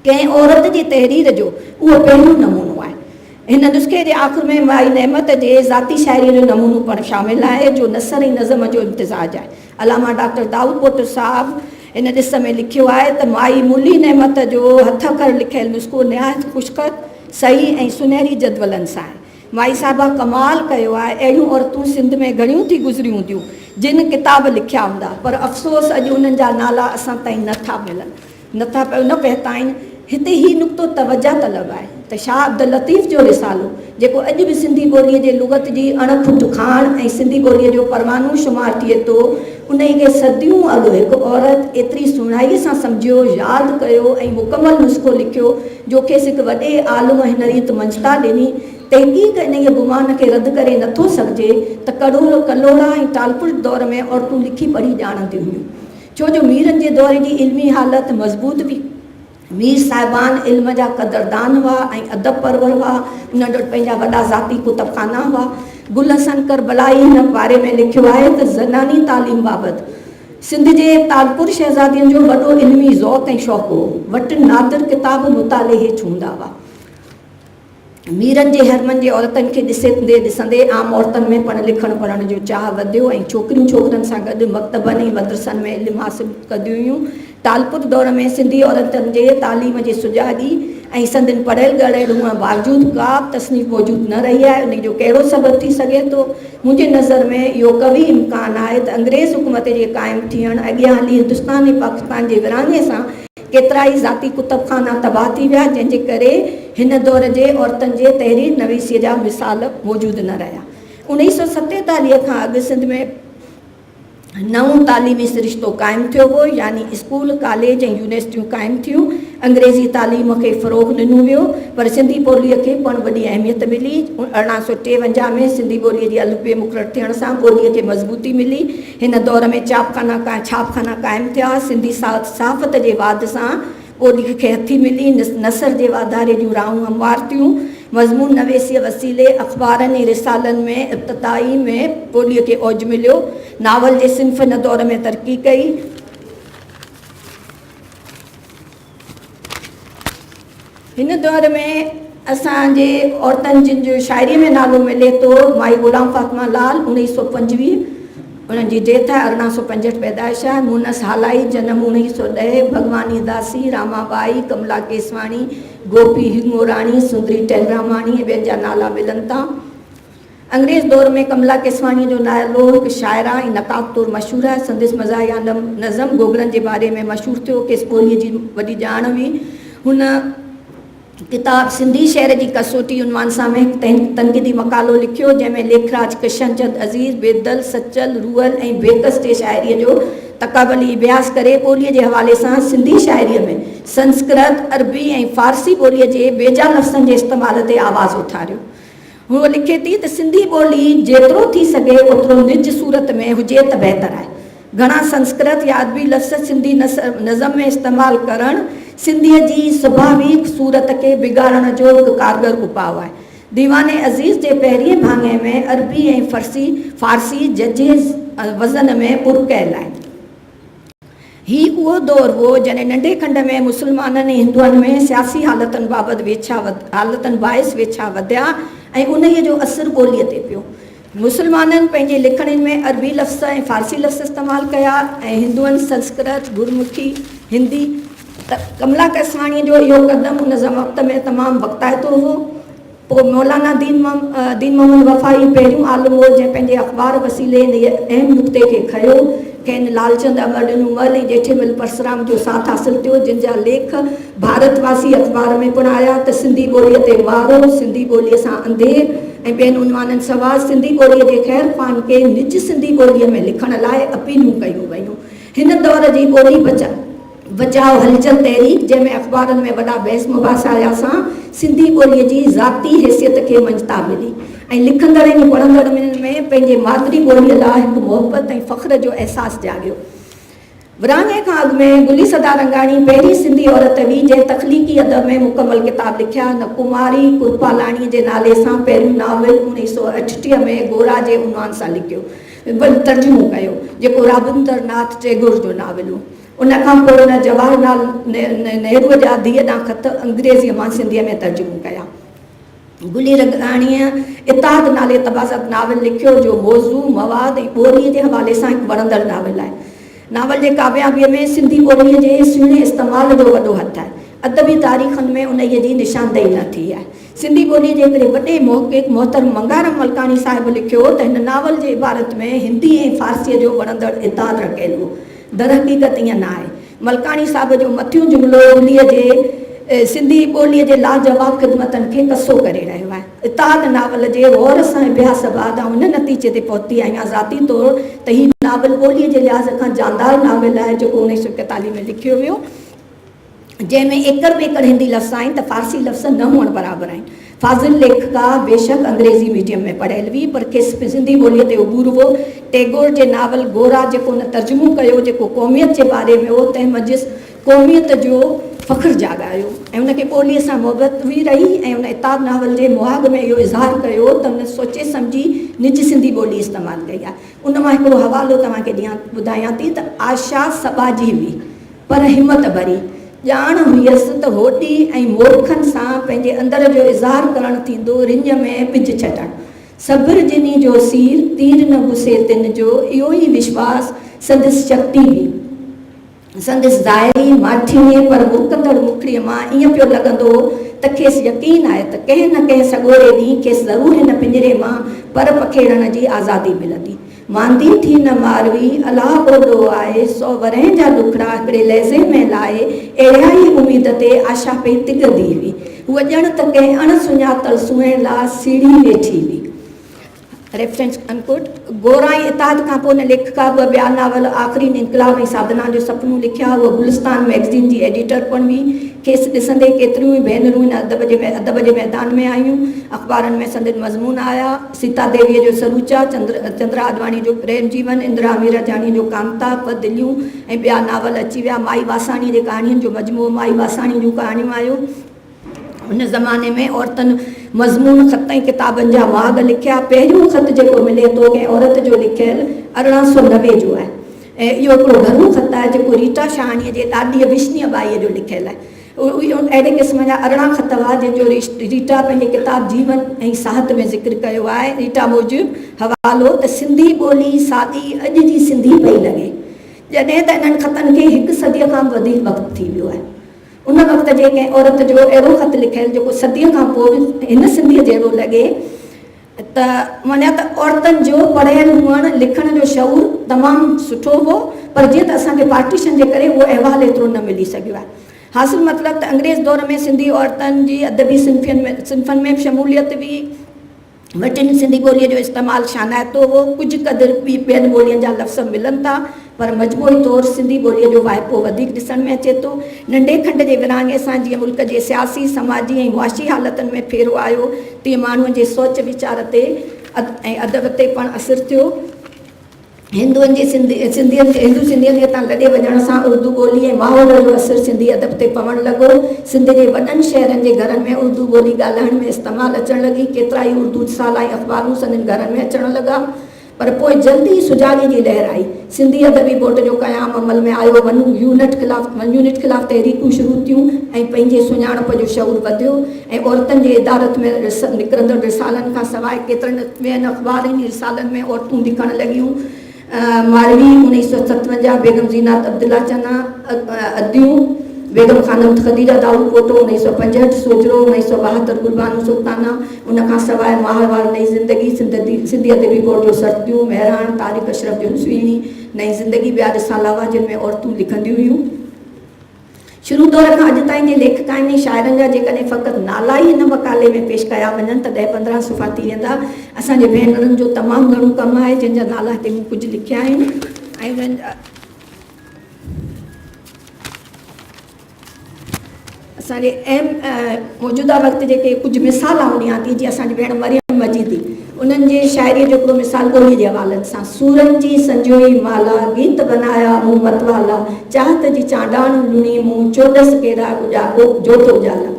ڪنهن عورت جي تحرير جو اهو پهريون نمونو آهي. هن نسخي جي آخر ۾ مائي نعمت جي ذاتي شاعريء جو نمونو پڻ شامل آهي، جو نثر ۽ نظم جو امتزاج آهي. علامه ڊاڪٽر دائود پوٽو صاحب هن ڏس ۾ لکيو آهي ته مائي مولي نعمت جو هٿ اکر لکيل نسخو نهايت خوشخط، صحيح ۽ سنهري جدولن سان آهي. مائي صاحبه ڪمال ڪيو آهي، اهڙيون عورتون سنڌ ۾ گهڻيون ٿي گذريون هونديون، جن ڪتاب لکيا هوندا، پر افسوس اڄ انهن جا نالا اسان تائين نه ٿا ملن. نه ٿا نه پهتا آهن. هتي هي نقطو توجه طلب آهي ته شاهه عبداللطيف جو رسالو، جيڪو اڄ به سنڌي ٻوليء جي لغت جي اڻ کٽ کاڻ ۽ سنڌي ٻوليء جو پروانو شمار ٿئي ٿو، انهيء کي صديون اڳ هڪ عورت ايتري سهڻائيء سان سمجهيو، ياد ڪيو ۽ مڪمل نسخو لکيو، جو کيس هڪ وڏي عالم هن ريت مڃتا ڏني، تحقيق انهيء گمان کي رد ڪري نه ٿو سگهجي ته ڪلهوڙا ۽ ٽالپر دور ۾ عورتون لکي پڙهي ڄاڻنديون هيون. ڇو جو ميرن جي دور جي علمي حالت مضبوط هئي. مير صاحبان علم جا قدردان هئا ۽ ادب پرور هئا. انهن وٽ پنهنجا وڏا ذاتي ڪتبخانا هئا. گل حسن ڪربلائي هن باري ۾ لکيو آهي ته زناني تعليم بابت سنڌ جي ٽالپر شهزادين جو وڏو علمي ذوق ۽ شوق هو. وٽن نادر ڪتاب مطالعي هيٺ هوندا هئا. ميرن جي حرمن جي عورتن کي ڏسندي ڏسندي عام عورتن ۾ پڻ لکڻ پڙهڻ جو چاهه وڌيو ۽ ڇوڪريون ڇوڪرن سان گڏ مڪتبن ۽ مدرسن ۾ علم حاصل ڪنديون هيون. ٽالپر دور ۾ سنڌي عورتن جي تعليم جي سجاڳي ۽ سندن پڙهيل ڳڙهيل هئڻ باوجود ڪا به تصنيف موجود نه رهي آهي. انهي جو ڪهڙو سبب ٿي سگهي ٿو؟ منهنجي نظر ۾ اهو قوي امڪان آهي ته انگريز حڪومت جي قائم ٿيڻ اڳيان هلي هندستان ۽ پاڪستان جي ورهاڱي سان ڪيترائي ذاتي ڪتب خانا تباهه ٿي ويا، جنهن جي ڪري هن دور جي عورتن جي تحرير نويسيء جا مثال موجود نه رهيا. 1947 کان اڳ سنڌ ۾ نئون تعليمي سرشتو قائم ٿيو هو، يعني اسڪول، ڪاليج ۽ يونيورسٽيون قائم ٿيون. انگريزي تعليم کي فروغ ڏنو ويو، پر سنڌي ٻوليء کي پڻ وڏي اهميت ملي. 1853 ۾ سنڌي ٻوليء جي الف بي مقرر ٿيڻ سان ٻوليء کي مضبوطي ملي. هن دور ۾ چاپخانا ڇاپخانا قائم ٿيا. سنڌي صحافت جي واڌ سان ٻوليء کي هٿي ملي. نثر جي واڌاري جون راهون هموار ٿيون. مضمون نويسيء وسيلي اخبارن ۽ رسالن ۾ ابتدائي ۾ ٻوليء کي اوج مليو. ناول جي صنف هن دور ۾ ترقي ڪئي. هن دور ۾ اسان جي عورتن جن جو شاعريء ۾ نالو ملي ٿو، مائي غلام فاطمه لال، 1925، انهن جي ڊيٿ آهي، 1865 پيدائش آهي، مونس هالائي، جنم 1910، ڀڳواني داسي، راما ٻائي، ڪملا ڪيسواڻي، گوپي هڱوراڻي، سندري ٽهلراماڻي ۽ ٻين جا نالا ملن ٿا. انگريز دور ۾ ڪملا ڪيسواڻيء جو نالو هڪ شاعره ۽ نقاد طور مشهور آهي. سندس مزاحيه نظم گوگڙن جي باري ۾ مشهور ٿيو. کيس ٻوليء جي وڏي ڄاڻ هئي. هن ڪتاب سنڌي شعر جي ڪسوٽي عنوان سان ۾ هڪ تنقيدي مقالو لکيو، جنهن ۾ ليکراج ڪشن چند عزيز، بيدل، سچل، روحل ۽ بيڪس جي شاعريء جو تقابلي اڀياس ڪري ٻوليء جي حوالي سان سنڌي شاعريء ۾ سنسڪرت، عربي ۽ فارسي ٻوليء جي بيجا لفظن جي استعمال تي آواز اٿاريو. هوء لکي ٿي ته سنڌي ٻولي جيترو ٿي سگهي اوترو نج صورت ۾ هجي ته بهتر آهي. گهڻا سنسڪرت يا ادبي لفظ سنڌي نظم ۾ استعمال ڪرڻ سنڌيء جي سڀاويڪ صورت کي بگاڙڻ جو هڪ ڪارگر اپاء آهي. ديوان عزيز جي پهرئين ڀاڱي ۾ عربي ۽ فرسي، فارسي ججهي وزن ۾ پر ڪيل آهن. هي اهو دور هو، جڏهن ننڍي کنڊ ۾ مسلمانن ۽ هندوئن ۾ سياسي حالتن بابت ويڇا حالتن باعث ويڇا وڌيا ۽ انهيء جو اثر ٻوليء تي پيو. مسلمانن پنهنجي لکڻين ۾ عربي لفظ ۽ فارسي لفظ استعمال ڪيا ۽ هندوئن سنسڪرت، گرمکي، هندي. ته ڪملا ڪيسواڻيء جو اهو قدم ان وقت ۾ تمام وقتائتو هو. پوء مولانا دين دين محمد وفائي پهريون عالم هو، جنهن پنهنجي اخبار وسيلي انهيء اهم نقطي کي کنيو. کين لالچند امر ڏنو مل ۽ ڄيٺي پرسرام جو ساٿ حاصل ٿيو، جن جا ليک ڀارت واسي اخبار ۾ پڻ آيا ته سنڌي ٻوليء تي وارو، سنڌي ٻوليء سان انڌير ۽ ٻين عنوانن سوا سنڌي ٻوليء جي خير خواهن کي نج سنڌي ٻوليء ۾ لکڻ لاء اپيلون ڪيون ويون. هن دور جي ٻولي بچاء هلچل تحريڪ، جنهن ۾ اخبارن ۾ وڏا بحث مباحثا آيا، سان سنڌي ٻوليء جي ذاتي حيثيت کي مڃتا ملي ۽ لکندڙن ۽ پڙهندڙن ۾ پنهنجي مادري ٻوليء لاء هڪ محبت ۽ فخر جو احساس جاڳيو. ورهاڱي کان اڳ ۾ گلي سدارنگاڻي پهرين سنڌي عورت هئي، جنهن تخليقي ادب ۾ مڪمل ڪتاب لکيا. هن ڪماري ڪرپالاڻيء جي نالي سان پهريون ناول 1938 ۾ گورا جي عنوان سان لکيو، ترجمو ڪيو، جيڪو رابندر ناٿ ٽيگور جو ناول هو. ان کان پوء هن جواهر لال نهروء جا ڌيء ڏانهن خط انگريزيء مان سنڌيء ۾ ترجمو ڪيا. گلي رنگاڻيء اتحاد نالي طبعزاد ناول لکيو، جو موضوع، مواد ۽ ٻوليء جي حوالي سان هڪ وڻندڙ ناول آهي. ناول جي ڪاميابيء ۾ سنڌي ٻوليء جي سهڻي استعمال جو وڏو هٿ آهي. ادبي تاريخن ۾ انهيء جي نشاندهي نه ٿي آهي. سنڌي ٻوليء جي هڪڙي وڏي محقق محترم منگهارام ملڪاڻي صاحب لکيو ته هن ناول جي عبارت ۾ هندي ۽ فارسيء جو وڻندڙ اتحاد رکيل هو. درحقيقت ائين نه آهي. ملڪاڻي صاحب جو مٿيون جملو ٻوليء جي سنڌي ٻوليء جي لاجواب خدمتن کي ڪسو ڪري رهيو آهي. اتحاد ناول جي غور سان اڀياس بعد آئون ان نتيجي تي پهتي آهيان ذاتي طور ته هي ناول ٻوليء جي لحاظ کان جاندار ناول آهي جيڪو اڻويهه سؤ ايڪيتاليهه ۾ لکيو ويو. جنهن ۾ ايڪڙ ٻيڪڙ هندي لفظ آهن ته فارسي لفظ نه هئڻ برابر آهن. فاضل ليکڪا بيشڪ انگريزي ميڊيم ۾ پڙهيل هئي پر کيس سنڌي ٻوليء تي عبور هو. ٽيگور جي ناول گورا جيڪو هن ترجمو ڪيو جيڪو قوميت جي باري ۾ هو تنهن منجهس قوميت جو فخر جاڳايو ۽ هن کي ٻوليء سان محبت به رهي ۽ هن اتحاد ناول جي مهاڳ ۾ اهو اظهار ڪيو ته هن سوچي سمجهي نج سنڌي ٻولي استعمال ڪئي آهي. ان مان هڪڙو حوالو توهان کي ڏيان ٻڌايان ٿي ته آشا سٻاجهي هئي. پر همت ڀري ڄاڻ هيس ته هوڏي ۽ مورکن سان پنهنجي اندر جو اظهار ڪرڻ ٿيندو رڃ ۾ ٻج ڇٽڻ. صبر جني جو سير، تير نه گسي تن جو، اهو ئي وشواس سندس شڪتي هئي. سندس ظاهري ماٺيڻي پر مرڪندڙ مکڙيء مان ائين پيو لڳندو هو ته کيس يقين آهي ته ڪنهن نه ڪنهن سڳوري ڏينهن کيس ضرور هن پڃري مان پر پکيڙڻ جي آزادي ملندي. ماندي ٿي نه ماروي، الله اوڏو آهي، سو ورهين جا ڏکڙا هڪڙي لحظي ۾ لاهي، اهڙيا ئي اميد تي آشا پئي تڳندي هئي. هوء ڄڻ ته ڪنهن اڻ سڃاتل سونهن لا سيڙهي ويٺي هئي. ريفرنس انڪوٽ. گورا ۽ اتحاد کان پوء هن ليکڪا ٻه ٻيا ناول آخرين انقلاب ۽ ساڌنا جو سپنو لکيا. هوء گلستان مئگزين جي ايڊيٽر پڻ هئي. کيس ڏسندي ڪيتريون ئي ڀينرون هن ادب جي ميدان ۾ آيون. اخبارن ۾ سندن مضمون آيا. سيتا ديويء جو سروچا، چندرا آڏواڻيء جو پريم جيون، اندرا ميرجاڻيء جو ڪانتا، ٻه دليون ۽ ٻيا ناول اچي ويا. مائي واساڻيء جي ڪهاڻين جو مجموعو مائي واساڻيء جون ڪهاڻيون آيو. ان زماني ۾ عورتن مضمون، خط ۽ ڪتابن جا مهاڳ لکيا. پهريون خط جيڪو ملي ٿو ڪنهن عورت جو لکيل 1890 جو آهي ۽ اهو هڪڙو گهرو خط آهي جيڪو ريٽا شهاڻيء جي ڏاڏيء وشنيء ٻائيء جو لکيل آهي. اهڙي قسم جا 18 خط هئا، جن جو ريٽا پنهنجي ڪتاب جيون ۽ ساهت ۾ ذڪر ڪيو آهي. ريٽا موجب حوالو ته سنڌي ٻولي ساڳي اڄ جي سنڌي پئي لڳي، جڏهن ته انهن خطن کي هڪ صديء کان به وڌيڪ وقت ٿي ويو آهي. ان وقت جي ڪنهن عورت جو اهڙو خط لکيل جيڪو صديء کان پوء به هن سنڌيء جهڙو لڳي، ته معنيٰ ته عورتن جو پڙهيل هئڻ، لکڻ جو شعور تمام سٺو هو، پر جيئن ته اسان کي پارٽيشن جي ڪري اهو احوال ايترو نه ملي سگهيو آهي. حاصل مطلب ته انگريز دور ۾ سنڌي عورتن جي ادبي صنفين ۾ صنفن ۾ به شموليت هئي. وٽن سنڌي ٻوليء جو استعمال شانائتو هو. ڪجهه قدر به ٻين ٻولين جا لفظ ملن ٿا. پر مجموعي طور سنڌي ٻوليء جو واهپو وڌيڪ ڏسڻ ۾ اچي ٿو. ننڍي کنڊ جي ورهاڱي سان جيئن ملڪ جي سياسي، سماجي ۽ معاشي حالتن ۾ ڦيرو آيو، تيئن ماڻهوء جي سوچ ويچار تي ۽ ادب تي پڻ اثر ٿيو. هندوئن جي سنڌي سنڌين هندو سنڌين جي هتان لڏي وڃڻ سان اردو ٻولي ۽ ماحول جو اثر سنڌي ادب تي پوڻ لڳو. سنڌ جي وڏن شهرن جي گهرن ۾ اردو ٻولي ڳالهائڻ ۾ استعمال اچڻ لڳي. ڪيترائي اردو رسالا ۽ اخبارون سندن گهرن ۾ اچڻ لڳا. پر پوء جلد ئي سجاڳي جي لهر آئي. سنڌي ادبي بورڊ جو قيام عمل ۾ آيو. ون يونٽ خلاف ون يونٽ خلاف تحريڪون شروع ٿيون ۽ پنهنجي سڃاڻپ جو شعور وڌيو ۽ عورتن جي ادارت ۾ نڪرندڙ رسالن کان سواء ڪيترن ٻين اخبارن ۽ رسالن ۾ عورتون لکڻ لڳيون. ماروي، 1957، بيگم زينات عبدالله چنا، اديون، بيگم خانم خديجه دائود پوٽو، 1965، سوجهرو، 1972، گلبانو سلطانه، ان کان سواء ماهوار نئين زندگي، سنڌي ادبي بورڊ جو سرتيون، مهراڻ، طارق اشرف جو سهڻي، نئين زندگي ٻيا رسالا هئا جن ۾ عورتون لکنديون هيون. شروع دور کان اڄ تائين جي ليکڪائن ۽ شاعرن جا جيڪڏهن فقط نالا ئي هن مقالي ۾ پيش ڪيا وڃن ته ڏهه 15 صفحا ٿي ويندا. اسان جي ڀينرن جو تمام گهڻو ڪم آهي جن جا نالا هتي مون ڪجهه لکيا آهن ۽ انهن جا اسان جي اهم موجوده وقت جي ڪي ڪجهه مثال آئون ڏيان ٿي جيئن اسان جي ڀيڻ مريم مجيدي انهن جي شاعريء جو هڪڙو مثال ٻوليء جي حوالن سان سورن جي سنجوئي مالا گيت بنايا مون متوالا چاهت جي چانڊاڻ لڻي مون چوڏس ڪيرا جوت اجالا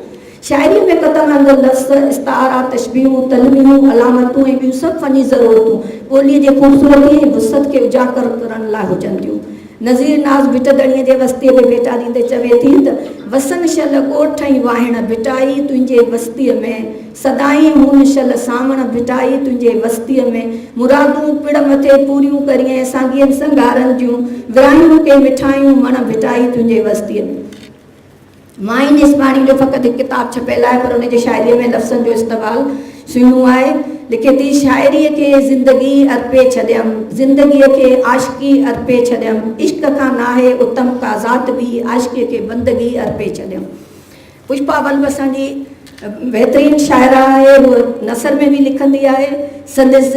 شاعريء ۾ ڪتب آندل لفظ، استعارا، تشبيهون، تلميحون، علامتون ۽ ٻيون سڀ فني ضرورتون ٻوليء جي خوبصورتي ۽ وسعت کي اجاگر ڪرڻ لاء هجن ٿيون. نذير ناز ڀٽ ڌڻيء جي وستيء کي ڀيٽا ڏيندي چوي ٿي ته، وسن شل ڳوٺ ۽ واهڻ ڀٽائي تنهنجي وستيء ۾، سدائين هون شل سانوڻ ڀٽائي تنهنجي وستيء ۾، مرادون پڙ مٿي پوريون ڪرين سانگين سنگهارن جون، ورهايون ڪي مٺايون مڻ ڀٽائي تنهنجي وستيء ۾. مائي نيسپاڻي جو فقط هڪ ڪتاب ڇپيل آهي پر ان جي شاعريء ۾ لفظن جو استعمال سهڻو آهي. لکي ٿي، شاعريء کي زندگي ارپي ڇڏيم، زندگيء کي عاشقي ارپي ڇڏيم، عشق کان ناهي اتم ڪا ذات ٻي، عاشقيء کي بندگي ارپي ڇڏيم. پشپا ولڀ اسان جي بهترين شاعره آهي، هوء نثر ۾ به لکندي آهي. سندس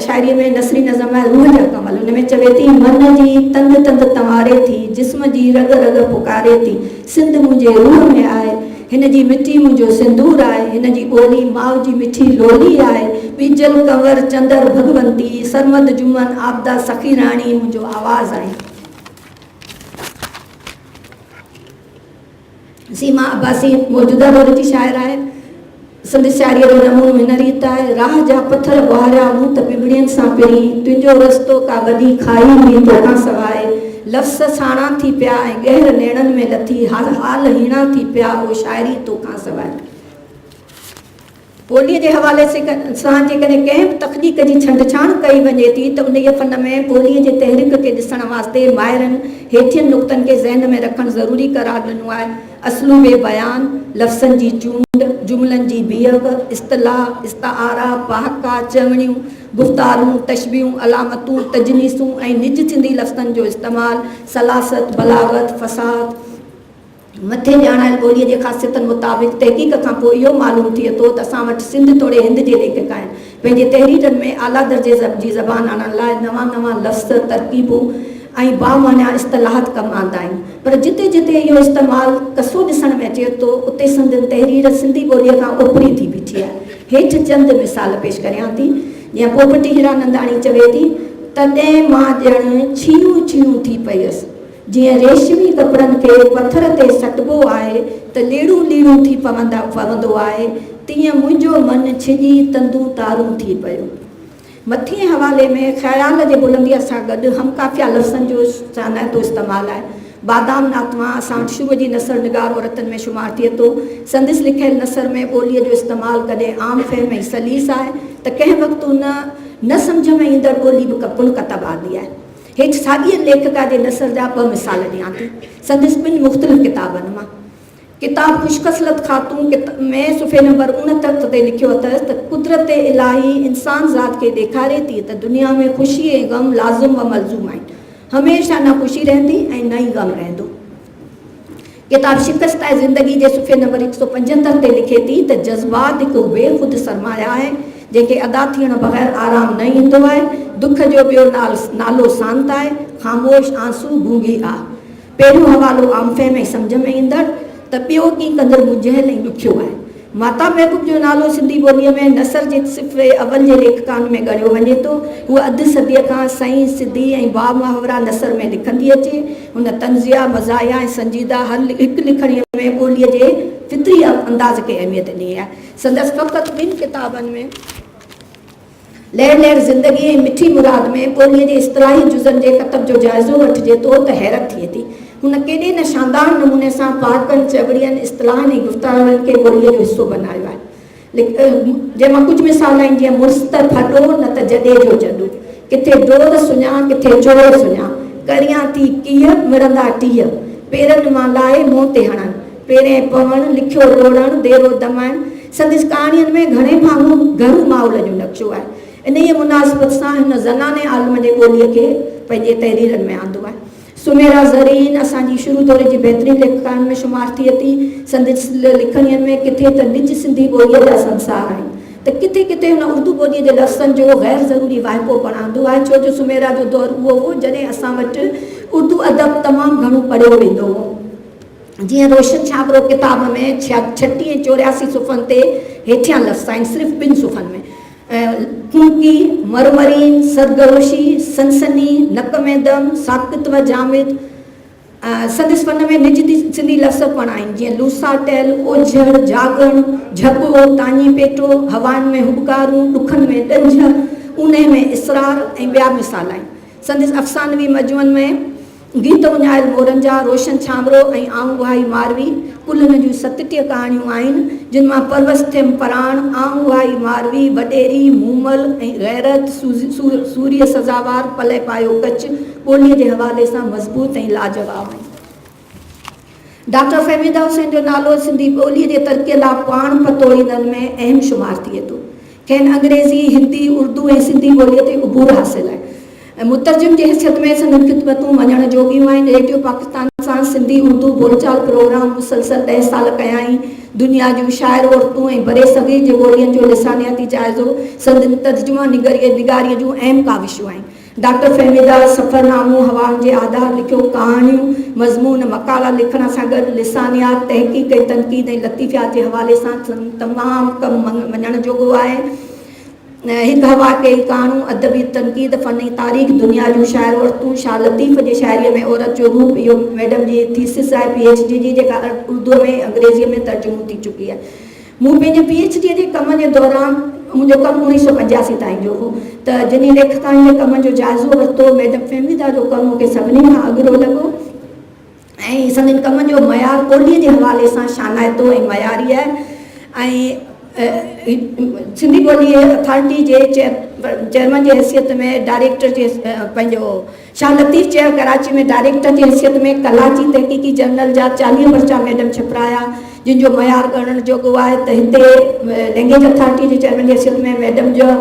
شاعريء ۾ نثري نظم آهي روح جا ڪنول، ان ۾ چوي ٿي، من جي تند تند تنواري ٿي، جسم جي رڳ رڳ پڪاري ٿي، سنڌ منهنجي روح ۾ آهي، هن جي مٽي منهنجو سندور آهي، هن جي ٻولي ماء جي مٺي لولي آهي، ٻيجل ڪنور، چندر ڀڳونتي، سرمد جمن، عابده سخيراڻي منهنجو آواز آهن. سيما عباسي موجوده دور جي شاعره آهي. سندس شاعريء جو نمونو هن ريت آهي، راهه جا پٿر ٻهاريا مون ته پنبڻين سان پرين، تنهنجو رستو ڪا وڏي کاهي هئي توکان سواء، لفظ ساڻا ٿي پيا ۽ ڳهر نيڻن ۾ لٿي، حال هيڻا ٿي پيا او شاعري توکان سواء. ٻوليء جي حوالي سان جيڪڏهن ڪنهن به تخليق جي ڇنڊڇاڻ ڪئي وڃي ٿي ته انهيء فن ۾ ٻوليء جي تحريڪ کي ڏسڻ واسطي ماهرن هيٺين نقطن کي ذهن ۾ رکڻ ضروري قرار ڏنو آهي، اسلوب بيان، لفظن جي چونڊ، جملن جي بيهڪ، اصطلاح، استعارا، پهاڪا، چوڻيون، گفتارون، تشبيهون، علامتون، تجنيسون ۽ نج سنڌي لفظن جو استعمال، سلاست، بلاغت، فصاحت، مٿي ڄاڻايل ٻوليء جي خاصيتن مطابق تحقيق کان پوء اهو معلوم ٿئي ٿو ته اسان وٽ سنڌ توڙي هند جي ليکڪائن پنهنجي تحريرن ۾ اعليٰ درجي جي زبان آڻڻ لاء نوان نوان لفظ، ترڪيبون ۽ بامعنيٰ اصطلاحات ڪم آندا آهن، پر جتي جتي اهو استعمال ڪسو ڏسڻ ۾ اچي ٿو، اتي سندن تحرير سنڌي ٻوليء کان اوپري ٿي بيٺي آهي. هيٺ چند مثال پيش ڪريان ٿي، جيئن پوپٽي هيراننداڻي چوي ٿي، تڏهن مان ڄڻ ڇيهون ڇيهون ٿي پيس. جيئن ريشمي ڪپڙن کي پٿر تي سٽبو آهي ته ليڙون ليڙون ٿي پوندو آهي، تيئن منهنجو من ڇڄي تندون تارون ٿي پيو. مٿئين حوالي ۾ خيال جي بلنديء سان گڏ هم قافيه لفظن جو شانائتو استعمال آهي. بادام ناتوان اسان وٽ شروع جي نثر نگار عورتن ۾ شمار ٿئي ٿو. سندس لکيل نثر ۾ ٻوليء جو استعمال ڪڏهن عام فهم ۽ سليس آهي ته ڪنهن وقت ان نه سمجهه ۾ ايندڙ ٻولي به پڻ ڪتب آندي آهي. هيٺ ساڳيء ليکڪا جي نثر جا ٻه مثال ڏيان ٿي، سندس ٻن مختلف ڪتابن مان. ڪتاب خوش خصلت خاتون ۾ صفحي نمبر 69 تي لکيو اٿس ته قدرت الاهي انسان ذات کي ڏيکاري ٿي ته دنيا ۾ خوشي ۽ غم لازم و ملزوم آهن. هميشه نه خوشي رهندي ۽ نه ئي غم رهندو. ڪتاب شڪسته زندگي جي صفحي نمبر 175 تي لکي ٿي ته جذبات هڪ بي خود سرمايه آهي، جنهن کي ادا ٿيڻ بغير آرام نه ايندو آهي. دک جو ٻيو نالو سانت آهي. خاموش آنسو، گونگي آه. پهريون حوالو عام فهم ۽ سمجهه ۾ ايندڙ ته ٻيو ڪي قدر منجهيل ۽ ڏکيو آهي. ماهتاب محبوب جو نالو سنڌي ٻوليء ۾ نثر جي صف اول جي ليکڪائن ۾ ڳڻيو وڃي ٿو. هوء اڌ صديء کان سئين، سڌي ۽ بامحاوره نثر ۾ لکندي اچي. هن طنزيه، مزاحيه ۽ سنجيده هر هڪ لکڻيء ۾ ٻوليء جي فطري انداز کي اهميت ڏني آهي. سندس فقط ٻن ڪتابن ۾. لهر لهر زندگي ۽ مٺي مراد ۾ ٻوليء جي اصطلاحي جزن جي ڪتب جو جائزو وٺجي ٿو ته حيرت ٿئي ٿي. هن ڪيڏي نه شاندار نموني سان پهاڪن، چوڻين، اصطلاحن ۽ گفتارن کي ٻوليء جو حصو بنايو آهي. جنهن مان ڪجهه مثال آهن جيئن مڙس ته ڦڏو نه ته جڏي جو جڏو، ڪٿي ڊور سڃان ڪٿي چور سڃان، ڪريان ٿي ڪيهه مڙندا ٽيهه، پيرن مان لاهي منهن تي هڻن، پيرين پوڻ، لکيو لوڙڻ، ديرو دمائڻ، سندس ڪهاڻين ۾ گهڻي ڀاڱو گهرو ماحول جو نقشو آهي. انهيء مناسبت سان هن زناني عالم جي ٻوليء کي پنهنجي تحريرن ۾ آندو آهي. سميرا زرين اسان جي شروع دور جي بهترين ليکڪائن ۾ شمار ٿئي ٿي. سندس لکڻين ۾ ڪٿي ته نج سنڌي ٻوليء جا سنسار آهن ته ڪٿي ڪٿي هن اردو ٻوليء جي لفظن جو غير ضروري واهپو پڻ آندو آهي، ڇو جو سميرا جو دور اهو هو جڏهن اسان وٽ اردو ادب تمام گهڻو پڙهيو ويندو هو. جيئن روشن ڇاٻرو ڪتاب ۾ 36 ۽ 84 صفحن تي هيٺيان لفظ آهن، صرف ٻن صفحن ۾، ڦوڪي، مرمرين، سرگروشي، سنسني، نڪ ۾ دم، ساڪت و جامد. سندس فن ۾ نج سنڌي لفظ پڻ آهن، جيئن لوساٽيل، اوجهڙ، جاڳڻ، جهڳو، تاڃي پيٽو، هوائن ۾ هٻڪارون، ڏکن ۾ ڏنجهه، اونهي ۾ اسرار ۽ ٻيا مثال آهن. سندس افسانوي مجموعن ۾. گيت اڃايل مورن جا، روشن ڇانورو ۽ آئون اهائي ماروي، ڪل هن جون 37 ڪهاڻيون آهن، جن مان پروس ٿيم پراڻ، آئون اهائي ماروي، وڏيري، مومل ۽ غيرت، سوريء سزاوار، پلئه پايو ڪچ، ٻوليء جي حوالي سان مضبوط ۽ لاجواب آهن. ڊاڪٽر فهميده حسين جو نالو سنڌي ٻوليء جي ترقيء لاء پاڻ پتوڙيندڙن ۾ اهم شمار ٿئي ٿو. کين انگريزي، هندي، اردو ۽ سنڌي ٻوليء تي عبور حاصل آهي. مترجم جي حيثيت ۾ سندن خدمتون مڃڻ جوڳيون آهن. ريڊيو پاڪستان سان سنڌي اردو ٻولچال پروگرام مسلسل ڏهه سال ڪيائين. دنيا جون شاعر عورتون ۽ برصغير جي ٻولين جو لسانياتي جائزو سندن ترجمه نگاريء جون اهم ڪاوشون آهن. ڊاڪٽر فهميده سفرنامو، هوائن جي آڌار لکيو، ڪهاڻيون، مضمون، مقالا لکڻ سان گڏ لسانيات، تحقيق ۽ تنقيد ۽ لطيفيات جي حوالي سان سندن تمام ڪم مڃڻ جوڳو آهي. هڪ هوا ڪيئي ڪهاڻيون، ادبي تنقيد، فن ۽ تاريخ، دنيا جون شاعر عورتون، شاهه لطيف جي شاعريء ۾ عورت جو روپ، اهو ميڊم جي ٿيسز آهي پي ايڇ ڊي جي جيڪا اردوء ۾ ۽ انگريزيء ۾ ترجمو ٿي چڪي آهي. مون پنهنجي پي ايڇ ڊي جي ڪم جي دوران، منهنجو ڪم 1985 تائين جو هو، ته جنهن ليکڪائن جي ڪم جو جائزو ورتو، ميڊم فهميده جو ڪم مون کي سڀني کان اڳرو لڳو ۽ سندن ڪم جو معيار ٻوليء جي حوالي سان شانائتو ۽ معياري آهي ۽ سنڌي ٻولي اٿارٽي جي چيئرمن جي حيثيت ۾ ڊائريڪٽر جي پنهنجو شاهه لطيف چيئر ڪراچي ۾ ڊائريڪٽر جي حيثيت ۾ ڪلاچي تحقيقي جرنل جا 40 پرچا ميڊم ڇپرايا، جن جو معيار ڳڻڻ جوڳو آهي ته هتي لئنگئيج اٿارٽي جي چيئرمين جي حيثيت ۾ ميڊم جو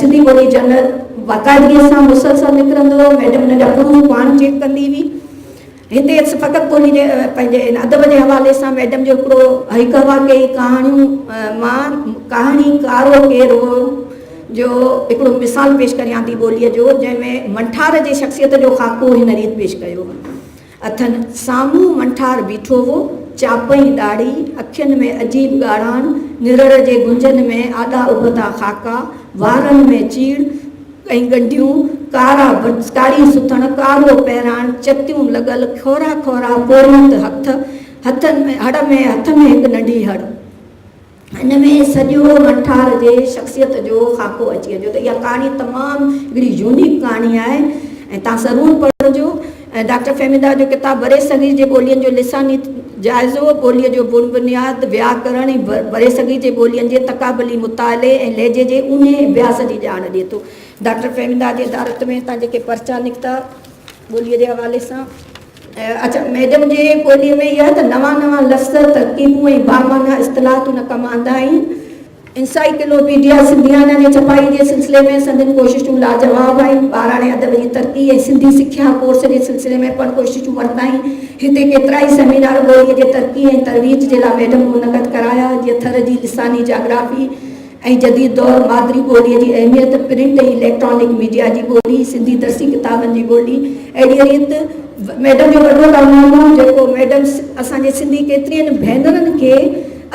سنڌي ٻولي جرنل باقاعدگيء سان مسلسل نڪرندو هو. ميڊم ان جا پروف پاڻ چيڪ ڪندي هئي. هتي فقط ٻولي جي پنهنجي ان ادب جي حوالي سان ميڊم جو هڪڙو هڪ هوا ڪيئي ڪهاڻيون مان ڪهاڻي ڪارو ڪير هو جو هڪڙو مثال پيش ڪريان ٿي ٻوليء جو جنهن ۾ منٺار جي شخصيت جو خاڪو هن ريت پيش ڪيو اٿن، سامهون منٺار بيٺو هو، چاپئين ڏاڙهي، اکين ۾ عجيب ڳاڙهاڻ، نرڙ جي گهنجن ۾ آڏا ابتا خاڪا، وارن ۾ چيڙ ۽ ڳنڍيون، ڪارا ڪاري سٿڻ، ڪارو پهراڻ، چتيون لڳل، کهرا کهرا پورهيت هٿ، هٿن ۾ هڙ ۾ هٿ ۾ هڪ ننڍي هڙ. ان ۾ سڄو منٺار جي شخصيت جو خاڪو اچي وڃي ٿو ته اها ڪهاڻي تمام هڪڙي يونيڪ ڪهاڻي آهي ۽ تان ضرور پڙهجو ۽ ڊاڪٽر فهميده جو ڪتاب برصغير جي ٻولين جو لساني جائزو، ٻوليء جو بڻ بنياد، وياڪرڻ ۽ برصغير جي ٻولين جي تقابلي مطالعي ۽ لهجي جي اونهي اڀياس جي ڄاڻ ڏئي ٿو. ڊاڪٽر فهميده جي ادارت ۾ هتان جيڪي پرچا نڪتا ٻوليء جي حوالي سان. اڇا ميڊم جي ٻوليء ۾ اها ته نوان نوان لفظ، ترڪيبون ۽ بامعنيٰ اصطلاحات هن ڪم آندا آهن. انسائيڪلوپيڊيا سنڌيانا جي ڇپائي جي سلسلي ۾ سندن ڪوششون لاجواب آهن. ٻاراڻي ادب جي ترقي ۽ سنڌي سکيا ڪورس جي سلسلي ۾ پڻ ڪوششون ورتائين. هتي ڪيترائي سيمينار ٻوليء جي ترقي ۽ ترويج جي لاء ميڊم منعقد ڪرايا، جيئن ٿر جي لساني جاگرافي ۽ جديد دور، مادري ٻوليء جي اهميت، پرنٽ ۽ اليڪٽرانڪ ميڊيا جي ٻولي، سنڌي درسي ڪتابن جي ٻولي. اهڙيء ريت ميڊم جو وڏو ڪارنامو جيڪو ميڊم اسان جي سنڌي ڪيترين ڀينرن کي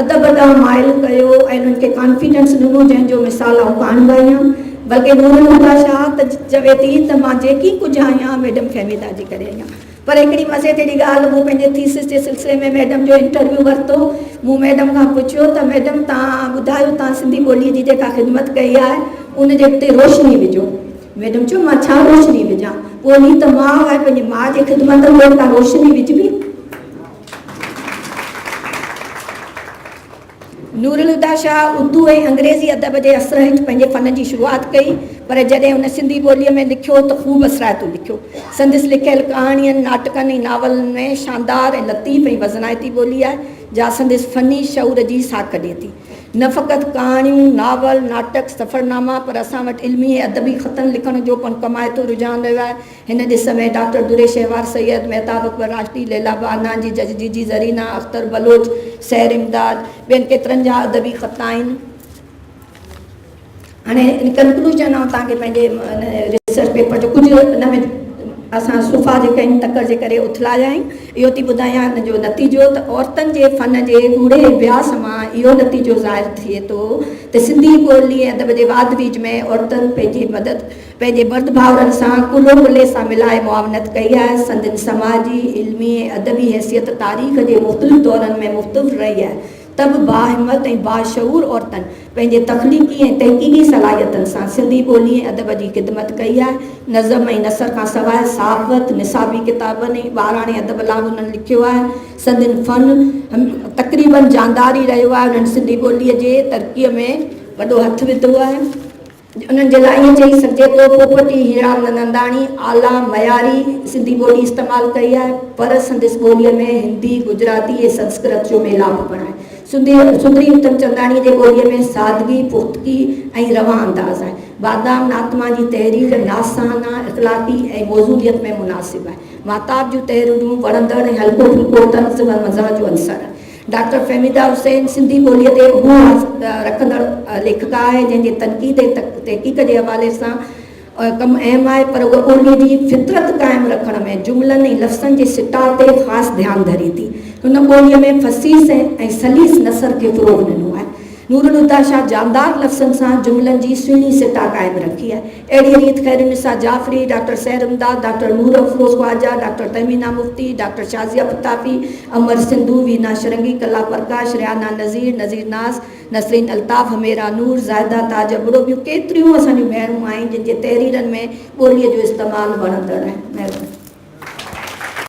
ادب ڏانهن مائل ڪيو ۽ انهن کي ڪانفيڊنس ڏنو جنهن جو مثال آئون پاڻ به آهيان بلڪه نورالهديٰ شاهه ته چوي ٿي ته مان جيڪي ڪجهه آهيان ميڊم فهميده جي ڪري آهيان. پر هڪڙي مزي جهڙي ڳالهه مون پنهنجي ٿيسز جي سلسلي ۾ ميڊم جو انٽرويو ورتو مون ميڊم کان پڇيو ته ميڊم توهان ٻڌايو توهان سنڌي ٻولي جي جيڪا خدمت ڪئي آهي ان جي تي روشني وجهو ميڊم چيو مان ڇا روشني وجهان ٻولي ته ماء آهي پنهنجي ماء جي خدمت ۾ ڪا روشني وجهبي. نورالهديٰ شاهه اردو ۽ انگريزي ادب جي اثر هيٺ پنهنجي فن جي شروعات ڪئي، پر جڏهن هن سنڌي ٻوليء ۾ لکيو ته خوب اثرائتو لکيو. سندس لکيل ڪهاڻين، ناٽڪن ۽ ناولن ۾ شاندار ۽ لطيف ۽ وزنائتي ٻولي آهي، جا سندس فني شعور جي ساک ڏئي ٿي. نه فقط ڪهاڻيون، ناول، ناٽڪ، سفرناما، پر اسان وٽ علمي ۽ ادبي خطن لکڻ جو پڻ ڪمائتو رجحان رهيو آهي. هن ڏس ۾ ڊاڪٽر دري شهوار سيد، مهتاب اڪبر راشدي، ليلا بانا جي جج جيجي زرينا، اختر بلوچ، سحر امداد، ٻين ڪيترن جا ادبي خط آهن. هاڻي ان ڪنڪلوزن آئون توهان کي پنهنجي ريسرچ پيپر جو ڪجهه ان ۾ اسان صفحا جيڪي آهن تڪڙ جي ڪري اٿلايا آهن اهو ٿي ٻڌايان ان جو نتيجو ته عورتن جي فن جي ڳوڙهي اڀياس مان اهو نتيجو ظاهر ٿئي ٿو ته سنڌي ٻولي ۽ ادب جي واڌ ويجهه ۾ عورتن پنهنجي مدد پنهنجي مرد ڀائرن سان ڪلهو ڪلهي سان ملائي معاونت ڪئي آهي. سندن سماجي، علمي ۽ ادبي حيثيت تاريخ جي مختلف دورن ۾ مختلف رهي آهي ته به باهمت ۽ باشعور عورتن پنهنجي تخليقي ۽ تحقيقي صلاحيتن سان سنڌي ٻولي ۽ ادب جي خدمت ڪئي آهي. نظم ۽ نثر کان سواء صحافت، نصابي ڪتابن ۽ ٻاراڻي ادب لاء به انهن لکيو آهي. سندن فن تقريباً جاندار ئي رهيو آهي. انهن سنڌي ٻوليء جي ترقيء ۾ وڏو هٿ وڌو آهي. انهن جي لاء ائين چئي سگهجي ٿو پوپٽي هيراننداڻي اعليٰ معياري سنڌي ٻولي استعمال ڪئي آهي پر سندس ٻوليء ۾ هندي، گجراتي ۽ سنسڪرت جو ميلاپ پڻ آهي. سندري اتمچنداڻيء جي ٻوليء ۾ سادگي، پختگي ۽ روان انداز آهي. بادام ناتما جي تحرير ناصحانه، اخلاقي ۽ موضوعيت ۾ مناسب آهي. ماهتاب جون تحريرون وڻندڙ ۽ هلڪو ڦلڪو طنز و مزاح جو عنصر آهي. ڊاڪٽر فهميده حسين سنڌي ٻوليء تي عبور رکندڙ ليکڪا آهي، جنهن جي تنقيد ۽ تحقيق جي حوالي سان ڪم اهم آهي، پر هوء ٻوليء جي فطرت قائم رکڻ ۾ جملن ۽ لفظن جي سٽاء تي خاص ڌيان ڌري ٿي. هن ٻوليء ۾ فصيح ۽ سليس نثر کي فروغ ڏنو آهي. نورالهديٰ شاهه جاندار لفظن سان جملن جي سهڻي سٽا قائم رکي آهي. اهڙيء ريت Khairunnisa Jafri, doctor Sehar Imdad, doctor Noor Afroz Khawaja, doctor Tehmina Mufti, doctor Shazia Pitafi, Amar Sindhu, Veena Shringi, Kala Prakash, Rehana Nazir, Nazir Naz, Nasreen Altaf, Humaira Noor, Zahida Taj Abro ٻيون ڪيتريون اسان جون ڀيڻون آهن جن جي تحريرن ۾ ٻوليء جو استعمال وڻندڙ آهي. مهرباني.